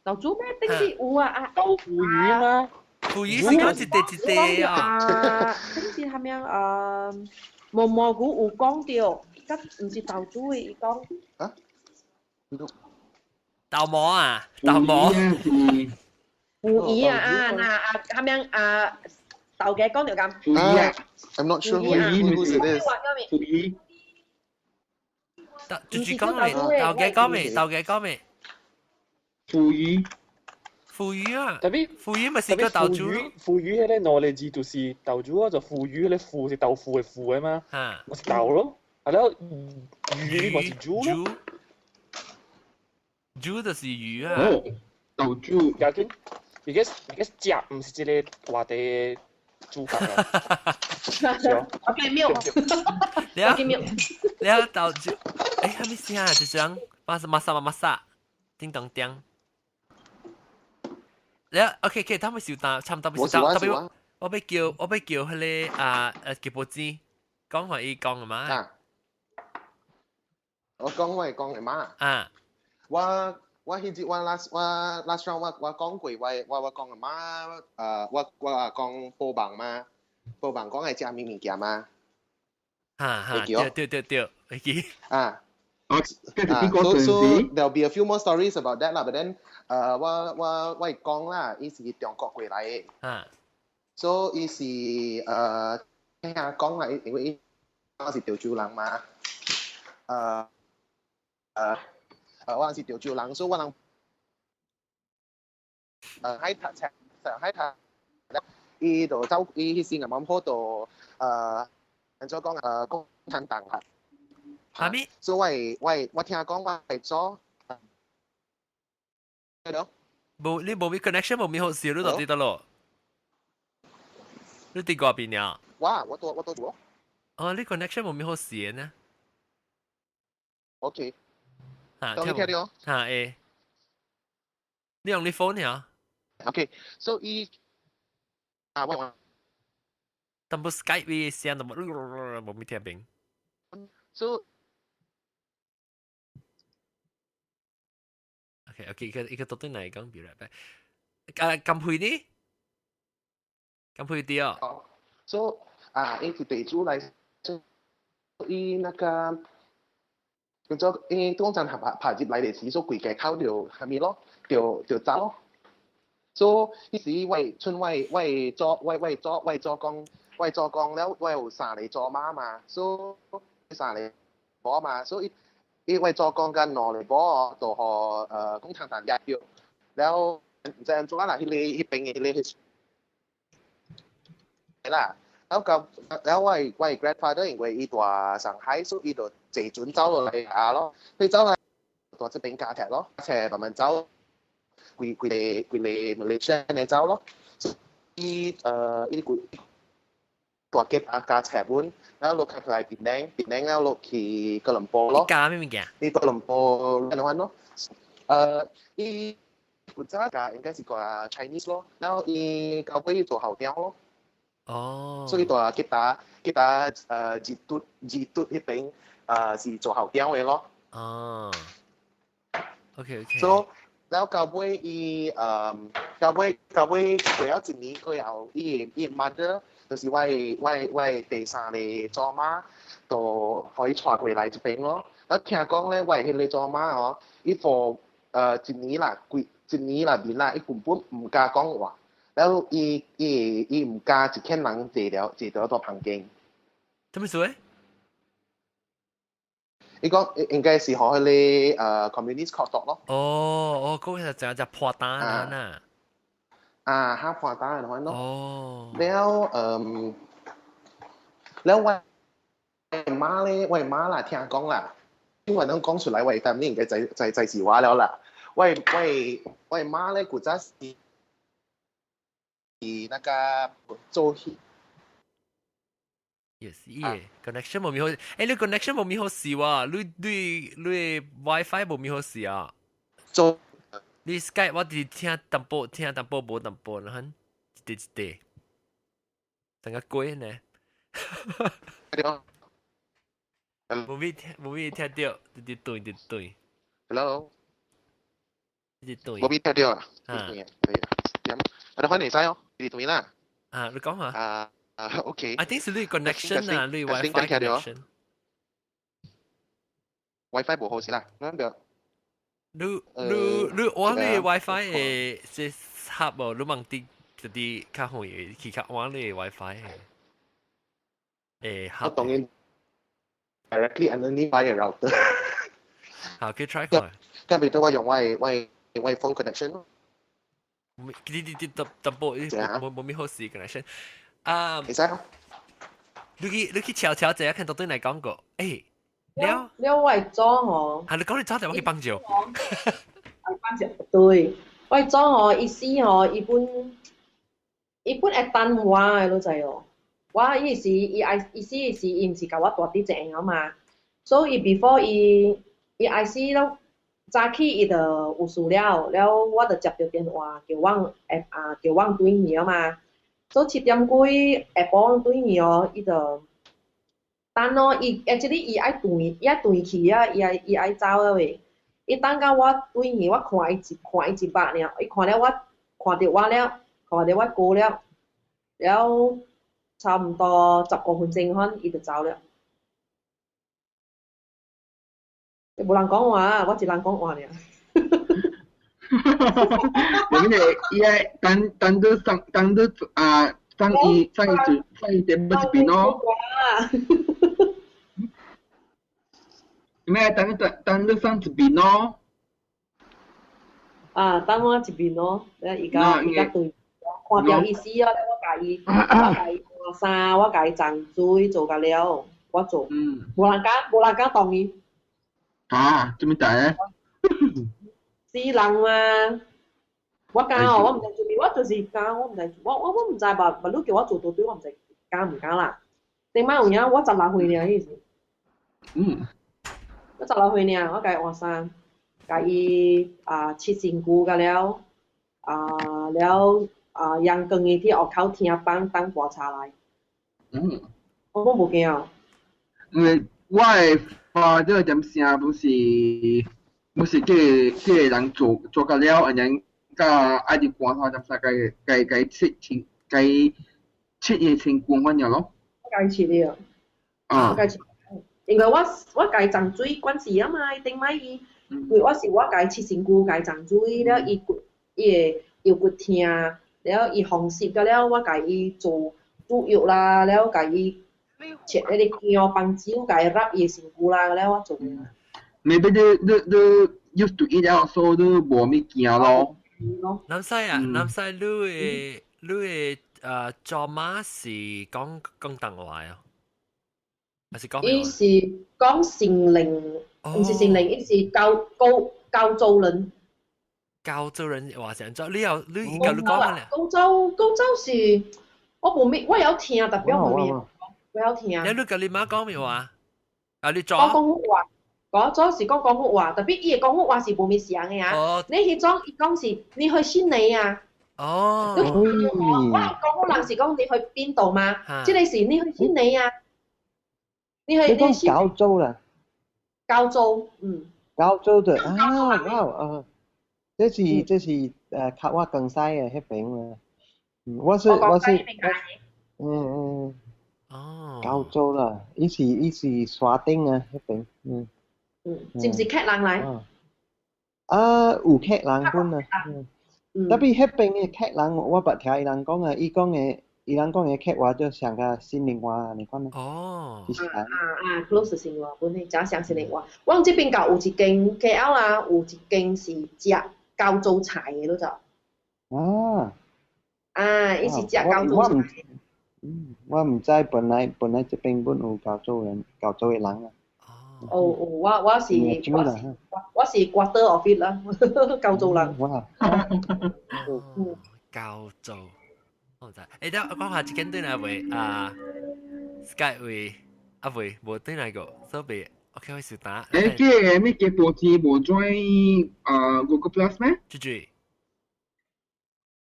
豆煮咩？頂次有啊啊。豆腐魚嗎？腐魚是講一塊一塊啊。頂次係咪啊？毛蘑菇有講到，佮毋是豆煮的，伊講。啊？豆膜啊，豆膜。腐魚啊啊嗱啊，係咪啊？豆嘅講到咁。腐魚啊，I'm not sure who it is。腐魚。就是講未？豆嘅講未？豆嘅講未？腐魚。腐魚啊！特別腐魚咪是個豆煮。腐魚彼个兩个字就是豆煮啊，就腐魚彼个腐是豆腐的腐的嘛，嘛是豆咯，啊了魚嘛是煮咯。煮就是魚啊。哦，豆煮。要緊，because 食毋是這个話題主角啊。 OK，沒有。了了豆煮，欸，啥物聲啊？就是講馬馬薩馬薩，叮當叮。了，OK OK，他們是打差不多是打，特別我欲叫彼个啊吉波子講話伊講的嘛。啊。我講我會講的嘛。啊。我彼節我 last round 我講過，我講的嘛，我講報網嘛，報網講係食物物件嘛。哈哈，對對對對，會記。啊。啊，so there'll be a few more stories about that 啦，but then 我會講啦，伊是中國過來的。So 伊是聽講啦，因為伊我是潮州人嘛。我是潮州人，所以我人喺讀冊，上海讀，伊就走，伊彼時啱啱好到按怎講共產黨啊。啥物？所以我聽講我會做，對咯。無你無咩 connection 無咩好事，你到佇佗落？你佇外邊呀？我我做。哦，你 connection 無咩好事呢？OK。嚇，聽到？嚇會。你用你 phone 呀？OK，so 伊啊我。但不 Skype 嘅聲都無無咩聽明。 So OK OK，一個到對來講，be right back。啊，金佩呢？金佩啲哦。 So 啊，伊是地主來，伊那個叫做伊當陣合拍入來的時，所規家口就蝦米咯，就走咯。所以彼時我賰我祖我祖我祖公了，我有三个祖媽嘛，所以三个某嘛，所以伊我祖公佮兩个某哦，就予共產黨掠著，了毋知按怎啦，彼個彼邊的彼個啦，了到了我的 grandfather 因為伊蹛上海，所以伊就坐船走落來啊咯，佢走來蹛這邊駕車咯，車慢慢走。規規个規个馬來西亞呢走咯，伊伊規大吉啊駕車本，然後落去來檳城，檳城了落去哥倫坡咯。駕咩物件？伊哥倫坡按怎咯？伊古早駕應該是個 Chinese 咯，然後伊到尾做校長咯。哦。所以蹛吉打吉打二嘟二嘟彼邊是做校長的咯。哦。OK。所以了到尾伊到尾過了一年過後，伊 mother 就是我的第三個祖媽，就予伊帶過來這邊咯。啊，聽講咧，我的彼個祖媽哦，伊 for 一年啦，規一年內面啦，伊根本毋敢講話，了伊毋敢一個人坐了大房間。啥物事咧？伊講應該是予彼个communist 確讀咯。哦哦，嗰個就就破單啊！啊，哈破單嘅咯。哦。了了我媽咧，我媽啦，聽講啦，因為攏講出來，我 family 應該知是我了啦。我媽咧，古早是那個做戲。也是耶，connection 無咪好，欸，你 connection 無咪好勢喎，你 WiFi 無咪好勢啊？做你 Skype 我直聽淡薄，聽淡薄無淡薄，然後一塊一塊，成個鬼呢？無咪聽到，直直斷直斷。 Hello，直斷。無咪聽到啊？對啊，點？我哋歡迎晒哦，直斷啦。啊，你講下。啊。啊，OK。 I think 是你 connection 啊，你 WiFi connection。 WiFi 無好勢啦，咱著。你我你 WiFi 的是合無？你問啲一啲較遠去較晚你 WiFi 的合。我當然 directly underneath 我的 router。好，可以 try 看。特別都我用我的 phone connection。你淡薄，無無咪好勢 connection。啊，會使哦。你去悄悄者，看到對來講過，欸，了了我的祖吼，係你講你早就我去幫助。幫助對，我的祖吼，伊死吼，伊本會等我的，你知哦。我伊是伊愛伊死時，伊毋是共我蹛佇一下嘛，所以 before 伊愛死了，早起伊就有事了，了我就接著電話叫阮啊叫阮轉去啊嘛。所以7點幾下晡阮轉去哦，伊就等咯，伊 actually 伊愛轉，伊愛轉去啊，伊愛走了喂。伊等到我轉去，我看伊一目爾，伊看了我看著我了，看著我過了，了差毋多15分鐘款，伊就走了。無人講話，我一人講話爾。你們伊愛等等到上等到啊，上伊上伊就上伊點不一邊咯。咩？等等等到上一邊咯。啊，等我一邊咯，了伊甲伊甲對，看著伊死了，我共伊換衫，我共伊鏨水做甲了，我做，無人敢動伊。啊，做咩大咧？死人嘛！我敢哦，我毋知做咩，我就是敢，我毋知，我毋知吧，吧你叫我做倒對，我毋知敢毋敢啦。頂擺有影，我16歲爾，彼時。我16歲爾，我共伊換衫，共伊啊拭身軀甲了，啊了啊陽光伊去學口廳房等盤查來。我攏無驚。因為我的 father 點聲不是。不是這個人做甲了，按呢佮愛佇棺材點使共共切清，共切伊身軀款爾咯。我家切的啊。我家切，因為我家浸水關事啊嘛，頂擺伊，因為我是我家切身軀，家浸水了，伊骨伊會腰骨疼，了伊風濕了了，我共伊做煮藥啦，了共伊切彼個薑幫手，共伊 rub 伊的身軀啦，了我做。 Maybe 你 used to eat 了，所以你無物驚咯。南西啊，南西你的祖媽是講廣東話啊？還是講伊是講姓林，毋是姓林，伊是高州人。高州人話成咗，你又你而家你講咩？高州是我無咩，我有聽，特別無咩，我有聽。你跟你媽講咩話？啊，你講廣府話，講咗是講廣府話，特別伊的廣府話是無咩像的啊。你彼種伊講是你去悉尼啊？哦。我廣府人是講你去邊度嘛？這个是你去悉尼啊？你去你講高州啦？高州，嗯。高州的啊，哇啊！這是靠我江西的彼邊嘛。我是，嗯嗯。哦。高州啦，伊是山頂啊，彼邊，嗯。嗯，是毋是客人來？啊，有客人本啊。嗯。特別彼邊的客人，我捌聽伊人講啊，伊人講的客話就像個新寧話，你看哦。啊啊，close 新寧話本嚟，真像新寧話。我這邊舊有一間 KL 啊，有一間是食高州菜的，你知？啊。啊，伊是食高州菜。嗯，我毋知本來這邊本有高州人，高州的人啊。哦哦，我是 quarter of it 啦，高州人。哇！高州，我毋知。欸，等我講下一間對來未啊？Sky 位啊未，無對來過，所以 OK 我試打。欸，這个咩嘅報紙無 join 啊 Google Plus 咩？豬豬。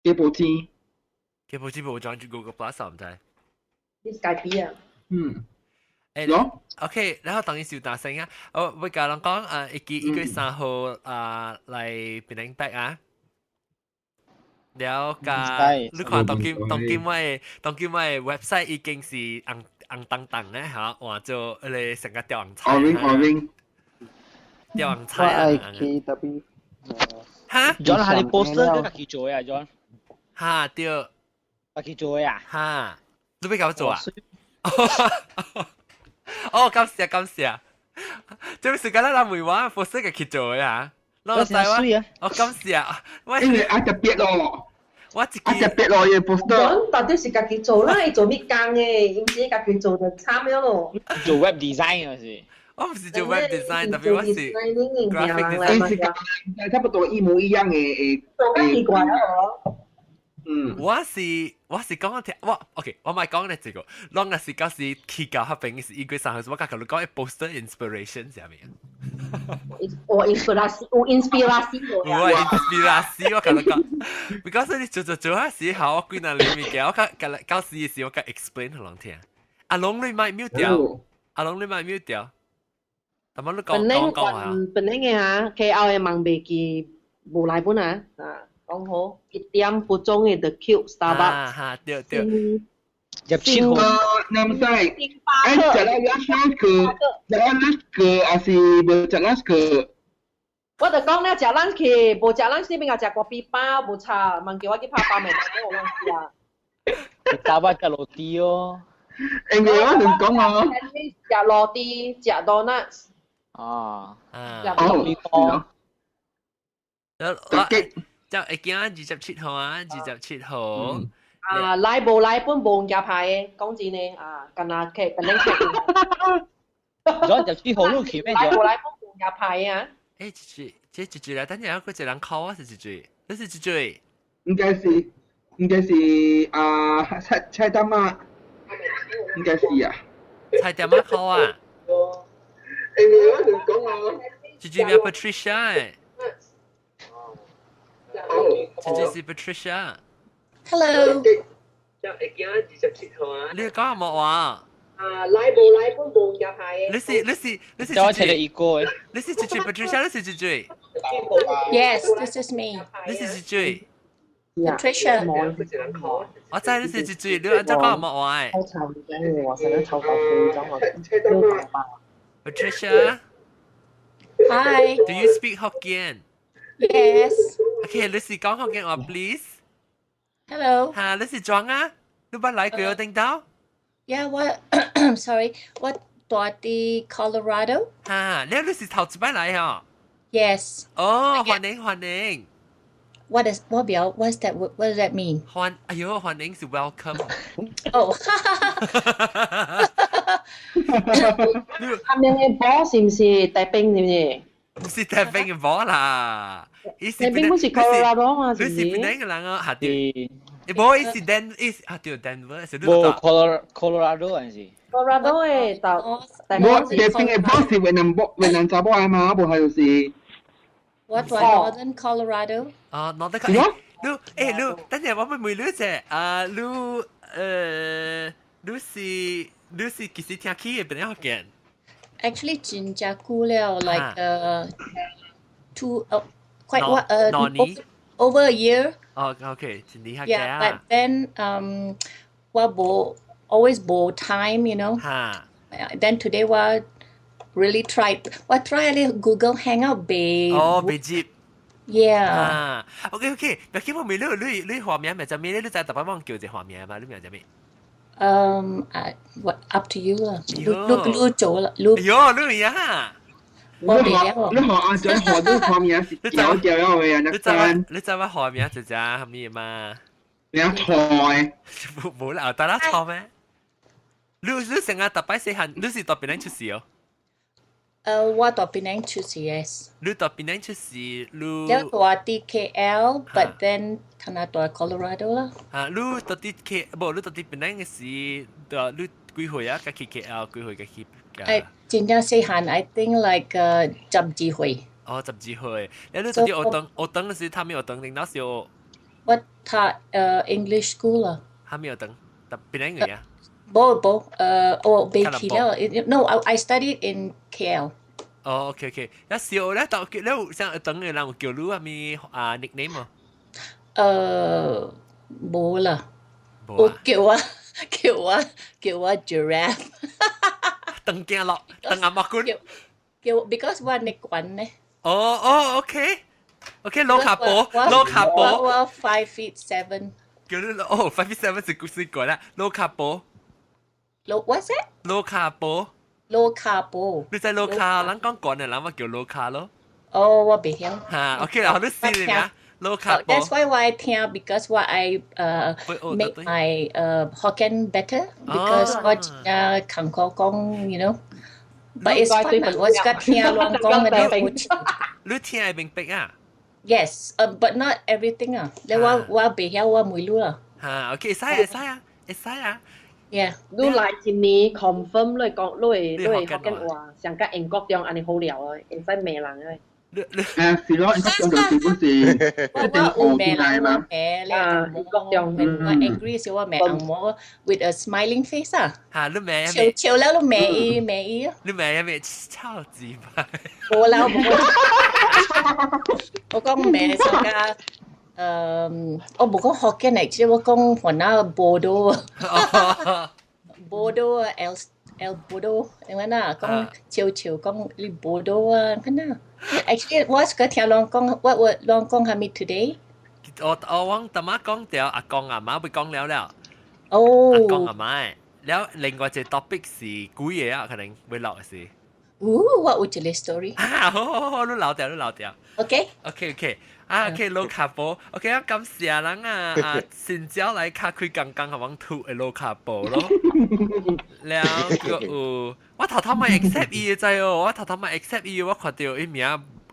嘅報紙。嘅報紙無 join Google Plus 我毋知。你 Skype 啊？嗯。誒，OK，然後等於小大聲啊！我會教人講啊，1月3號啊來檳城北啊，了加你看當今我的 website 已經是紅紅當當咧嚇，換做彼个成個吊紅菜。紅紅吊紅菜啊！ K W。哈？John 係你 poster 你家己做啊，John？哈對。家己做啊？哈，你欲共我做啊？哦，感謝感謝，這時間咱人問我 poster 家己做啊？我知我，我感謝，我因為啊特別咯，我自己啊特別咯，伊 poster。到底是家己做啦，伊做咩工的？伊毋是家己做就慘了咯。做 web design 啊是？我毋是做 web design，特別我是 graphic design，差不多一模一樣的誒。做較奇怪咯。嗯，我是講聽我 OK，我咪講咧這個，攏若是到時去到彼邊是1月3號，我共你講 poster inspiration 啥物啊？我 inspiration 有 inspiration 有啊 inspiration，我共你講，because 你做做做下時候，我幾若年物件，我較共到時時我較 explain 予人聽。阿龍你咪 mute 掉，阿龍你咪 mute 掉，但係你講講講啊。本來嘅嚇，KL 的網袂記無來本啊，啊。講好1點半鐘嘅 The Cube Starbucks。啊哈，對對。 27號。南西，哎，食了 lunch 去，食了 lunch 去，還是無食 lunch 去？我就講咧，食 lunch 去，無食 lunch 呢邊個食咖啡包，無差，問叫我去拍包麵，我忘記啊。 Starbucks 食羅蒂哦。因為我同講哦。食羅蒂，食 donuts。啊。啊。食咖啡包。我就會驚27號啊，二十七號。啊，來無來本無夾牌的，講真的啊，干那客，干那客。咗27號你去咩？來無來本無夾牌啊！欸，這這這這來，等陣有一個人 call 我是這這，你是這這？應該是啊，蔡蔡大媽，應該是啊。蔡大媽 call 啊？欸，我同講啊。這這名 Patricia 誒。這這是 Patricia。 Hello。你講乜話？啊，來無來本無夾牌的。你是叫我切一個誒。你是這這 Patricia，你是這這？Yes, this is me。你是這這？ Patricia。我知你是一嘴，你按怎講紅毛話？我炒嘅，我成日炒豆腐，就我 Patricia。 Hi. Do you speak Hokkien? Yes. Okay, 你是講福建話，please。 Hello. 嚇，你是裝啊？你捌來過我頂到？ Yeah, 我 sorry, 我住佇 Colorado。嚇，你是頭一擺來嗬？ Yes. 哦，歡迎歡迎。 What is 我表 What's that? What does that mean? 歡，哎呦，歡迎是 welcome。 Oh. 下面嘅波是唔是大兵？是唔是？唔是大兵嘅波啦，大兵不是 Colorado 嘛？你是邊個人啊？嚇對，無伊是 Den，伊是啊對 Denver 是無 Colorado 還是？ Colorado 嘅就我大兵嘅波是越南波，越南查某來嘛，無係就是。我住 Northern Colorado。啊，Northern Colorado。你誒你，等陣我問問你者，啊你你是幾時聽起嘅邊個福建？ Actually 真正久了，like two quite what over a year. 哦，OK，一年較 Yeah, but then 我無 always 無 time. 哈。 Then today 我 really tried 我 try 咧 Google Hangout 袂。哦，袂接。 Yeah. 啊，OK OK，別叫我問你，你你華名名叫咩？你知特別幫叫一個華名嘛？你名叫咩？ What up to you 啦？你你你做啦，你。喲，你呀？你學你學阿仔學到華名是叫叫咗嘅啊！你知你知我華名就只係咩嘛？你錯。冇冇啦，得啦錯咩？你你成日特別細漢，你是佇檳城出世哦？我佇檳城出世，yes。你佇檳城出世，你。了住佇 KL，but then 現在住 Colorado 啦。啊，你佇佇 K，無你佇檳城嘅時，你幾歲啊？佮去 KL 幾歲？佮去？誒，真正細漢，I think like 12歲。哦，12歲。你佇佇學堂學堂嘅時，他們學堂領導是學。我讀English school 啦。啥物學堂？佇檳城嘅啊？無無，我袂記了。No, I studied in KL。哦，OK OK，一小咧，就你有像學堂嘅人有叫你啥物啊 nickname 無？無啦。我叫我 giraffe。長頸鹿，長紅毛棍。叫 because 我你管呢。哦哦，OK。OK，老卡波，老卡波。我 5 feet 7。叫你哦，5 feet 7是是過啦，老卡波。老 what's that？老卡波。老卡波。你知老卡，人講講嘅人咪叫老卡咯。哦，我袂曉。嚇，OK 啦，你試你老卡波。 That's why 我聽，because 我 I make my Hokkien better because 我真正艱苦講，you know。But it's fun 我自家聽人講嘅都。你聽會明白啊？ Yes, but not everything 啊。你我我袂曉，我問你啦。嚇，OK，會使會使啊，會使啊。 Yeah。你來一年 confirm 你講你會你會福建話，上甲英國中按呢好料啊，會使罵人啊。你你誒是咯，英國中就是本是一定學出來嘛。啊，英國中我 angry 時我罵紅毛 with a smiling face 啊。嚇，你罵笑笑了你罵伊罵伊啊。你罵一咩超級白？無啦，我講罵上加。我無講福建嚟，只我講番仔 bodoh。Bodoh el el bodoh 因為呐講笑笑講你 bodoh 啊，看呐。Actually，我是個聽人講，我我人講啥物 today？我我往大媽講掉，阿公阿媽會講了了。哦。阿公阿媽，了另外一個 topic 是幾個啊？可能會落是。哦，我有一個 story。啊，好好好，你留掉，你留掉。 OK。 OK OK。啊，OK，老卡波，OK 啊，感謝人啊啊，新招來卡開剛剛係往吐的老卡波咯。了個有，我頭頭咪 accept 伊嘅知哦，我頭頭咪 accept 伊，我看到伊名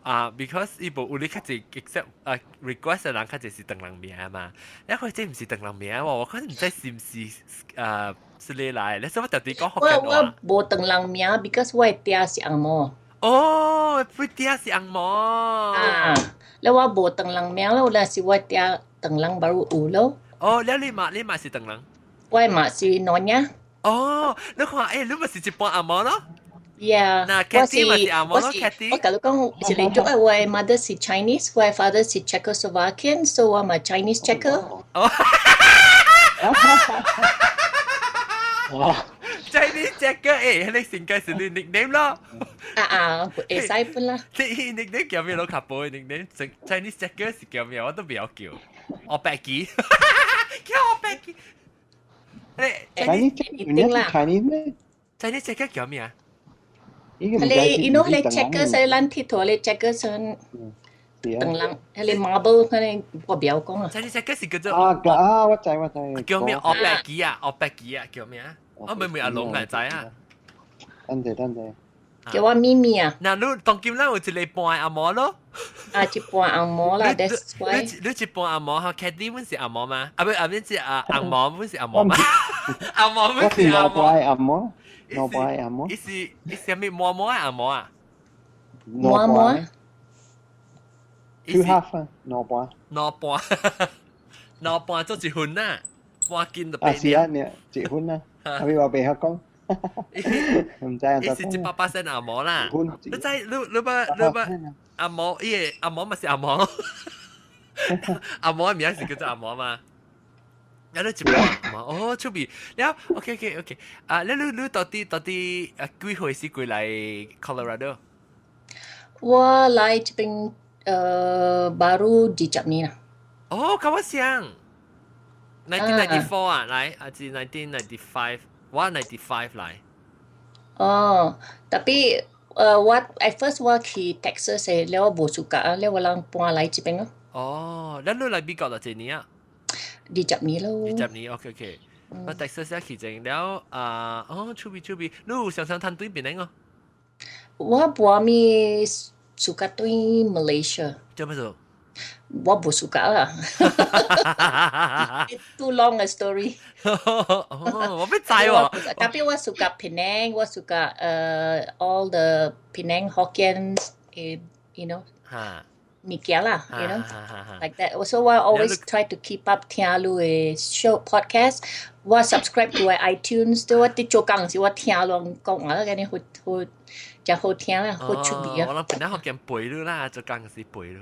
啊，because 伊無有你較濟 accept 啊 request 嘅人較濟是唐人名嘛，你看這毋是唐人名喎，我看毋知是毋是啊是你來，你使我特別講福建話。我我無唐人名，because 我的爹是紅毛。哦，佢爹是紅毛。啊，了我無唐人名咯，那是我爹唐人 baru 有咯。哦，了你媽你媽是唐人？我媽是娘惹。哦，你看，誒，你咪是一半紅毛咯？ Yeah，那 Kathy 嘛是紅毛咯，Kathy。我共你講一個做，我 mother 是 Chinese，我 father 是 Czechoslovakian，so 我嘛 Chinese checker。哦，哇！Chinese checker，欸，你應該是你 nickname 咯。啊啊，會使本啦。你 nickname 叫咩？老卡布 nickname Chinese checker 是叫咩？我都不曉叫。我白記，叫我白記。你 Chinese checker Chinese 咩？Chinese checker 叫咩啊？你 you know 你 checker 是咱鐵佗你 checker 是長人，彼个 marble 彼个我袂曉講啊。 Chinese checker 是叫做啊啊！我知我知。叫咩？黑白機啊，黑白機啊，叫咩啊？我唔係阿龍嚟知啊。等陣等陣。叫我咪咪啊。嗱，你當今咱有一個半紅毛咯。啊，一半紅毛啦，that's why。你一半紅毛，哈，Kathy 本是紅毛嗎？啊不，啊不是啊，紅毛本是紅毛嗎？紅毛本是紅毛。我是紅毛。兩半紅毛。伊是伊是啥物毛毛的紅毛啊？毛毛。 Two half 啊，兩半。兩半，兩半做一份啊，半斤就啊是啊，你一份啊，阿咪話袂曉講。毋知啊，伊是100%紅毛啦。你知你你捌你捌紅毛，伊个紅毛嘛是紅毛咯。紅毛的名是叫做紅毛嘛？啊，你一半嘛？哦，趣味。了，OK OK OK。啊，你你你到底到底啊幾歲時過來 Colorado？我來這邊baru 20年啦。哦，佮我相。1994啊，來，還是 1995？我95來。哦，tapi 我 at first 我去 Texas 的，了我無 suka 啊，了我人搬來這邊咯。哦，了你來美國就幾年啊？ 20年咯。20年，OK OK。我 Texas 去前了啊，哦，趣味趣味，你有常常趁轉檳城哦？我無咪 suka 轉 Malaysia。做乜事？我無 suka 啦。Too long a story。哦，我欲知喎。 Tapi 我 suka Penang，我 suka all the Penang Hokkien, 嚇。物件啦，like that. So I always try to keep up 聽你的 show podcast。我 subscribe to 我 iTunes，對我佇做工時我聽攏講啊，按呢好好誠好聽啦，好趣味啊。我諗本來福建背你啦，做工時背你。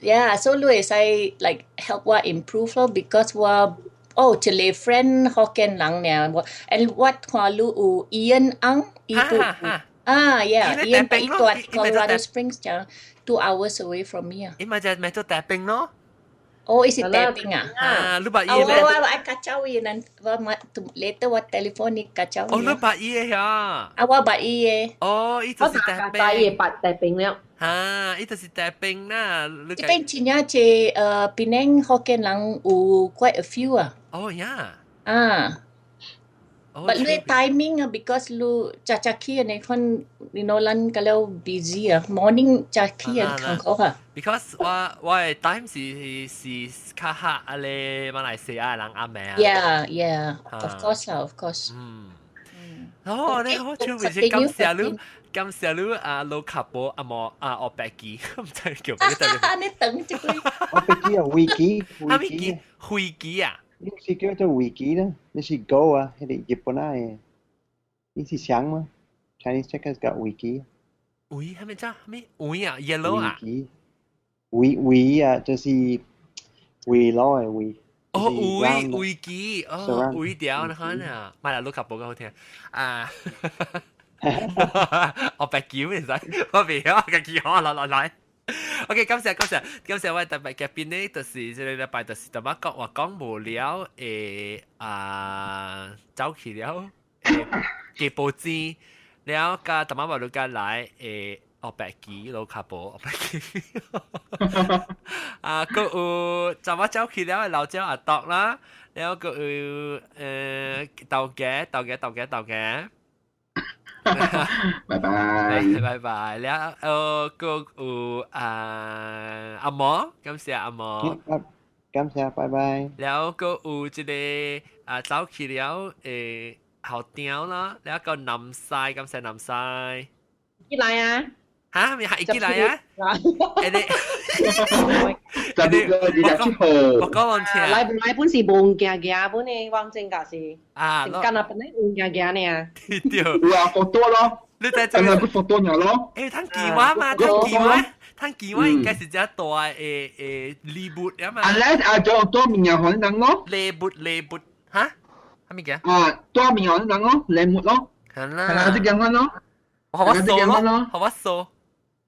Yeah, so 你會使 like help 我 improve 咯，because 我哦一個 friend 福建人爾，我 and 我看你有 Ian Ang，伊都啊，yeah，Ian 伊住 Colorado Springs 就 2 hours away from me 啊。伊咪就咪做大兵咯。哦，伊是大兵啊。啊，你捌伊咧？我我愛 kacau 伊，nan 我 later 我 telephone 你 kacau。哦，你捌伊的遐？啊，我捌伊的。哦，伊就是大兵。伊捌大兵了。哈，伊就是大兵啦。這邊真正濟檳城福建人有 quite a few 啊。哦呀。啊。But 你 timing 啊，because 你早早起按呢款，you know 咱較了 busy 啊，morning 早起啊，艱苦啊。 Because 我我的 time 是是較合啊咧馬來西亞人暗暝啊。 Yeah, of course 啦，of course。嗯。哦，你好，超是感謝你，感謝你啊，老卡波阿毛啊，黑白機，毋知叫咩特別。你等一個。黑白機啊，圍棋，圍棋，飛機啊。你是叫做圍棋啦，你是 Go 啊，彼个日本仔的，你是想嗎？Chinese checkers 叫圍棋。圍啥物啥物圍啊？Yellow 啊？圍圍圍啊，就是圍攞的圍。哦，圍圍棋，哦，圍條，你看啊，買來盧卡波較好聽啊。黑白棋咩使？我袂曉，家己學來來來。OK，感謝感謝感謝我特別嘉賓呢，就是這個禮拜就是淡薄講話講無聊的啊，走去了嘅報紙，了佮淡薄話你佮來的黑白棋盧卡波黑白棋，啊，閣有昨晚走去了的老趙阿獨啦，了閣有豆家豆家豆家豆家。拜拜，拜拜。了，閣有啊阿毛，感謝阿毛。感謝，拜拜。了，閣有這个啊走去了後場啦，了個南西，感謝南西。起來啊！嚇，咪係起來啊？你12月27號。我講兩聽。來來本是無行行本的，往前架是。啊，敢若本來有行行呢。對。有啊，好多咯。你在這個不多鳥咯？誒，趁機話嘛，趁機話，趁機話應該是只大誒禮物啊嘛。 Unless 啊，做多面又可能咯。禮物禮物嚇？係咪嘅？啊，多面可能咯，禮物咯。係啦。係啦，這樣咯。好我數咯，好我數，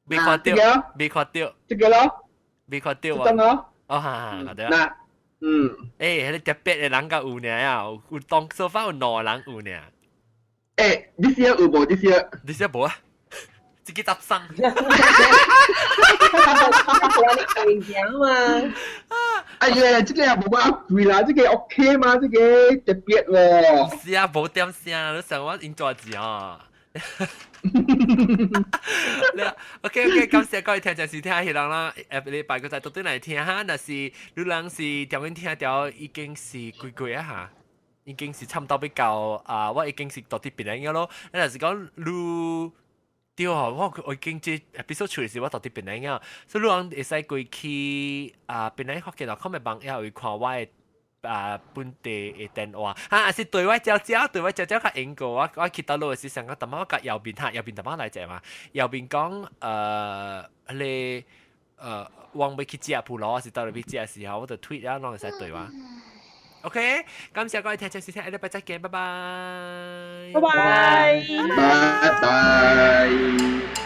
未看到，未看到。這個咯。未看到啊。哦，哈哈，對啊。嗱，嗯。誒，彼个特別的人較有爾啊，有當 so far 有兩人有爾。誒，你試有無？你試？你試無啊？自己執生。你嘛？哎呀，這個也無咁貴啦，這個 OK 嘛？這個特別喎。是啊，無點聲，你想我應做字啊？OK OK，感謝各位聽眾收聽彼人啦，下禮拜閣再倒轉來聽哈。若是你人是調緊聽著已經是幾個啊哈，已經是差毋多欲到啊，我已經是到佇檳城咯。你若是講你對哦，我已經這 episode 出來時我到佇檳城啊，所以你人會使過去啊檳城福建 .com 的網頁會看我的啊本地的電話，啊，是對我招招，對我招招較英國，我去倒落時上個淡仔我佮右邊哈，右邊淡仔來者嘛，右邊講彼个我欲去食葡羅，還是倒落去食時候，我就推了，攏會使對我。OK，感謝各位聽眾收聽，下禮拜再見，拜拜。拜拜。拜拜。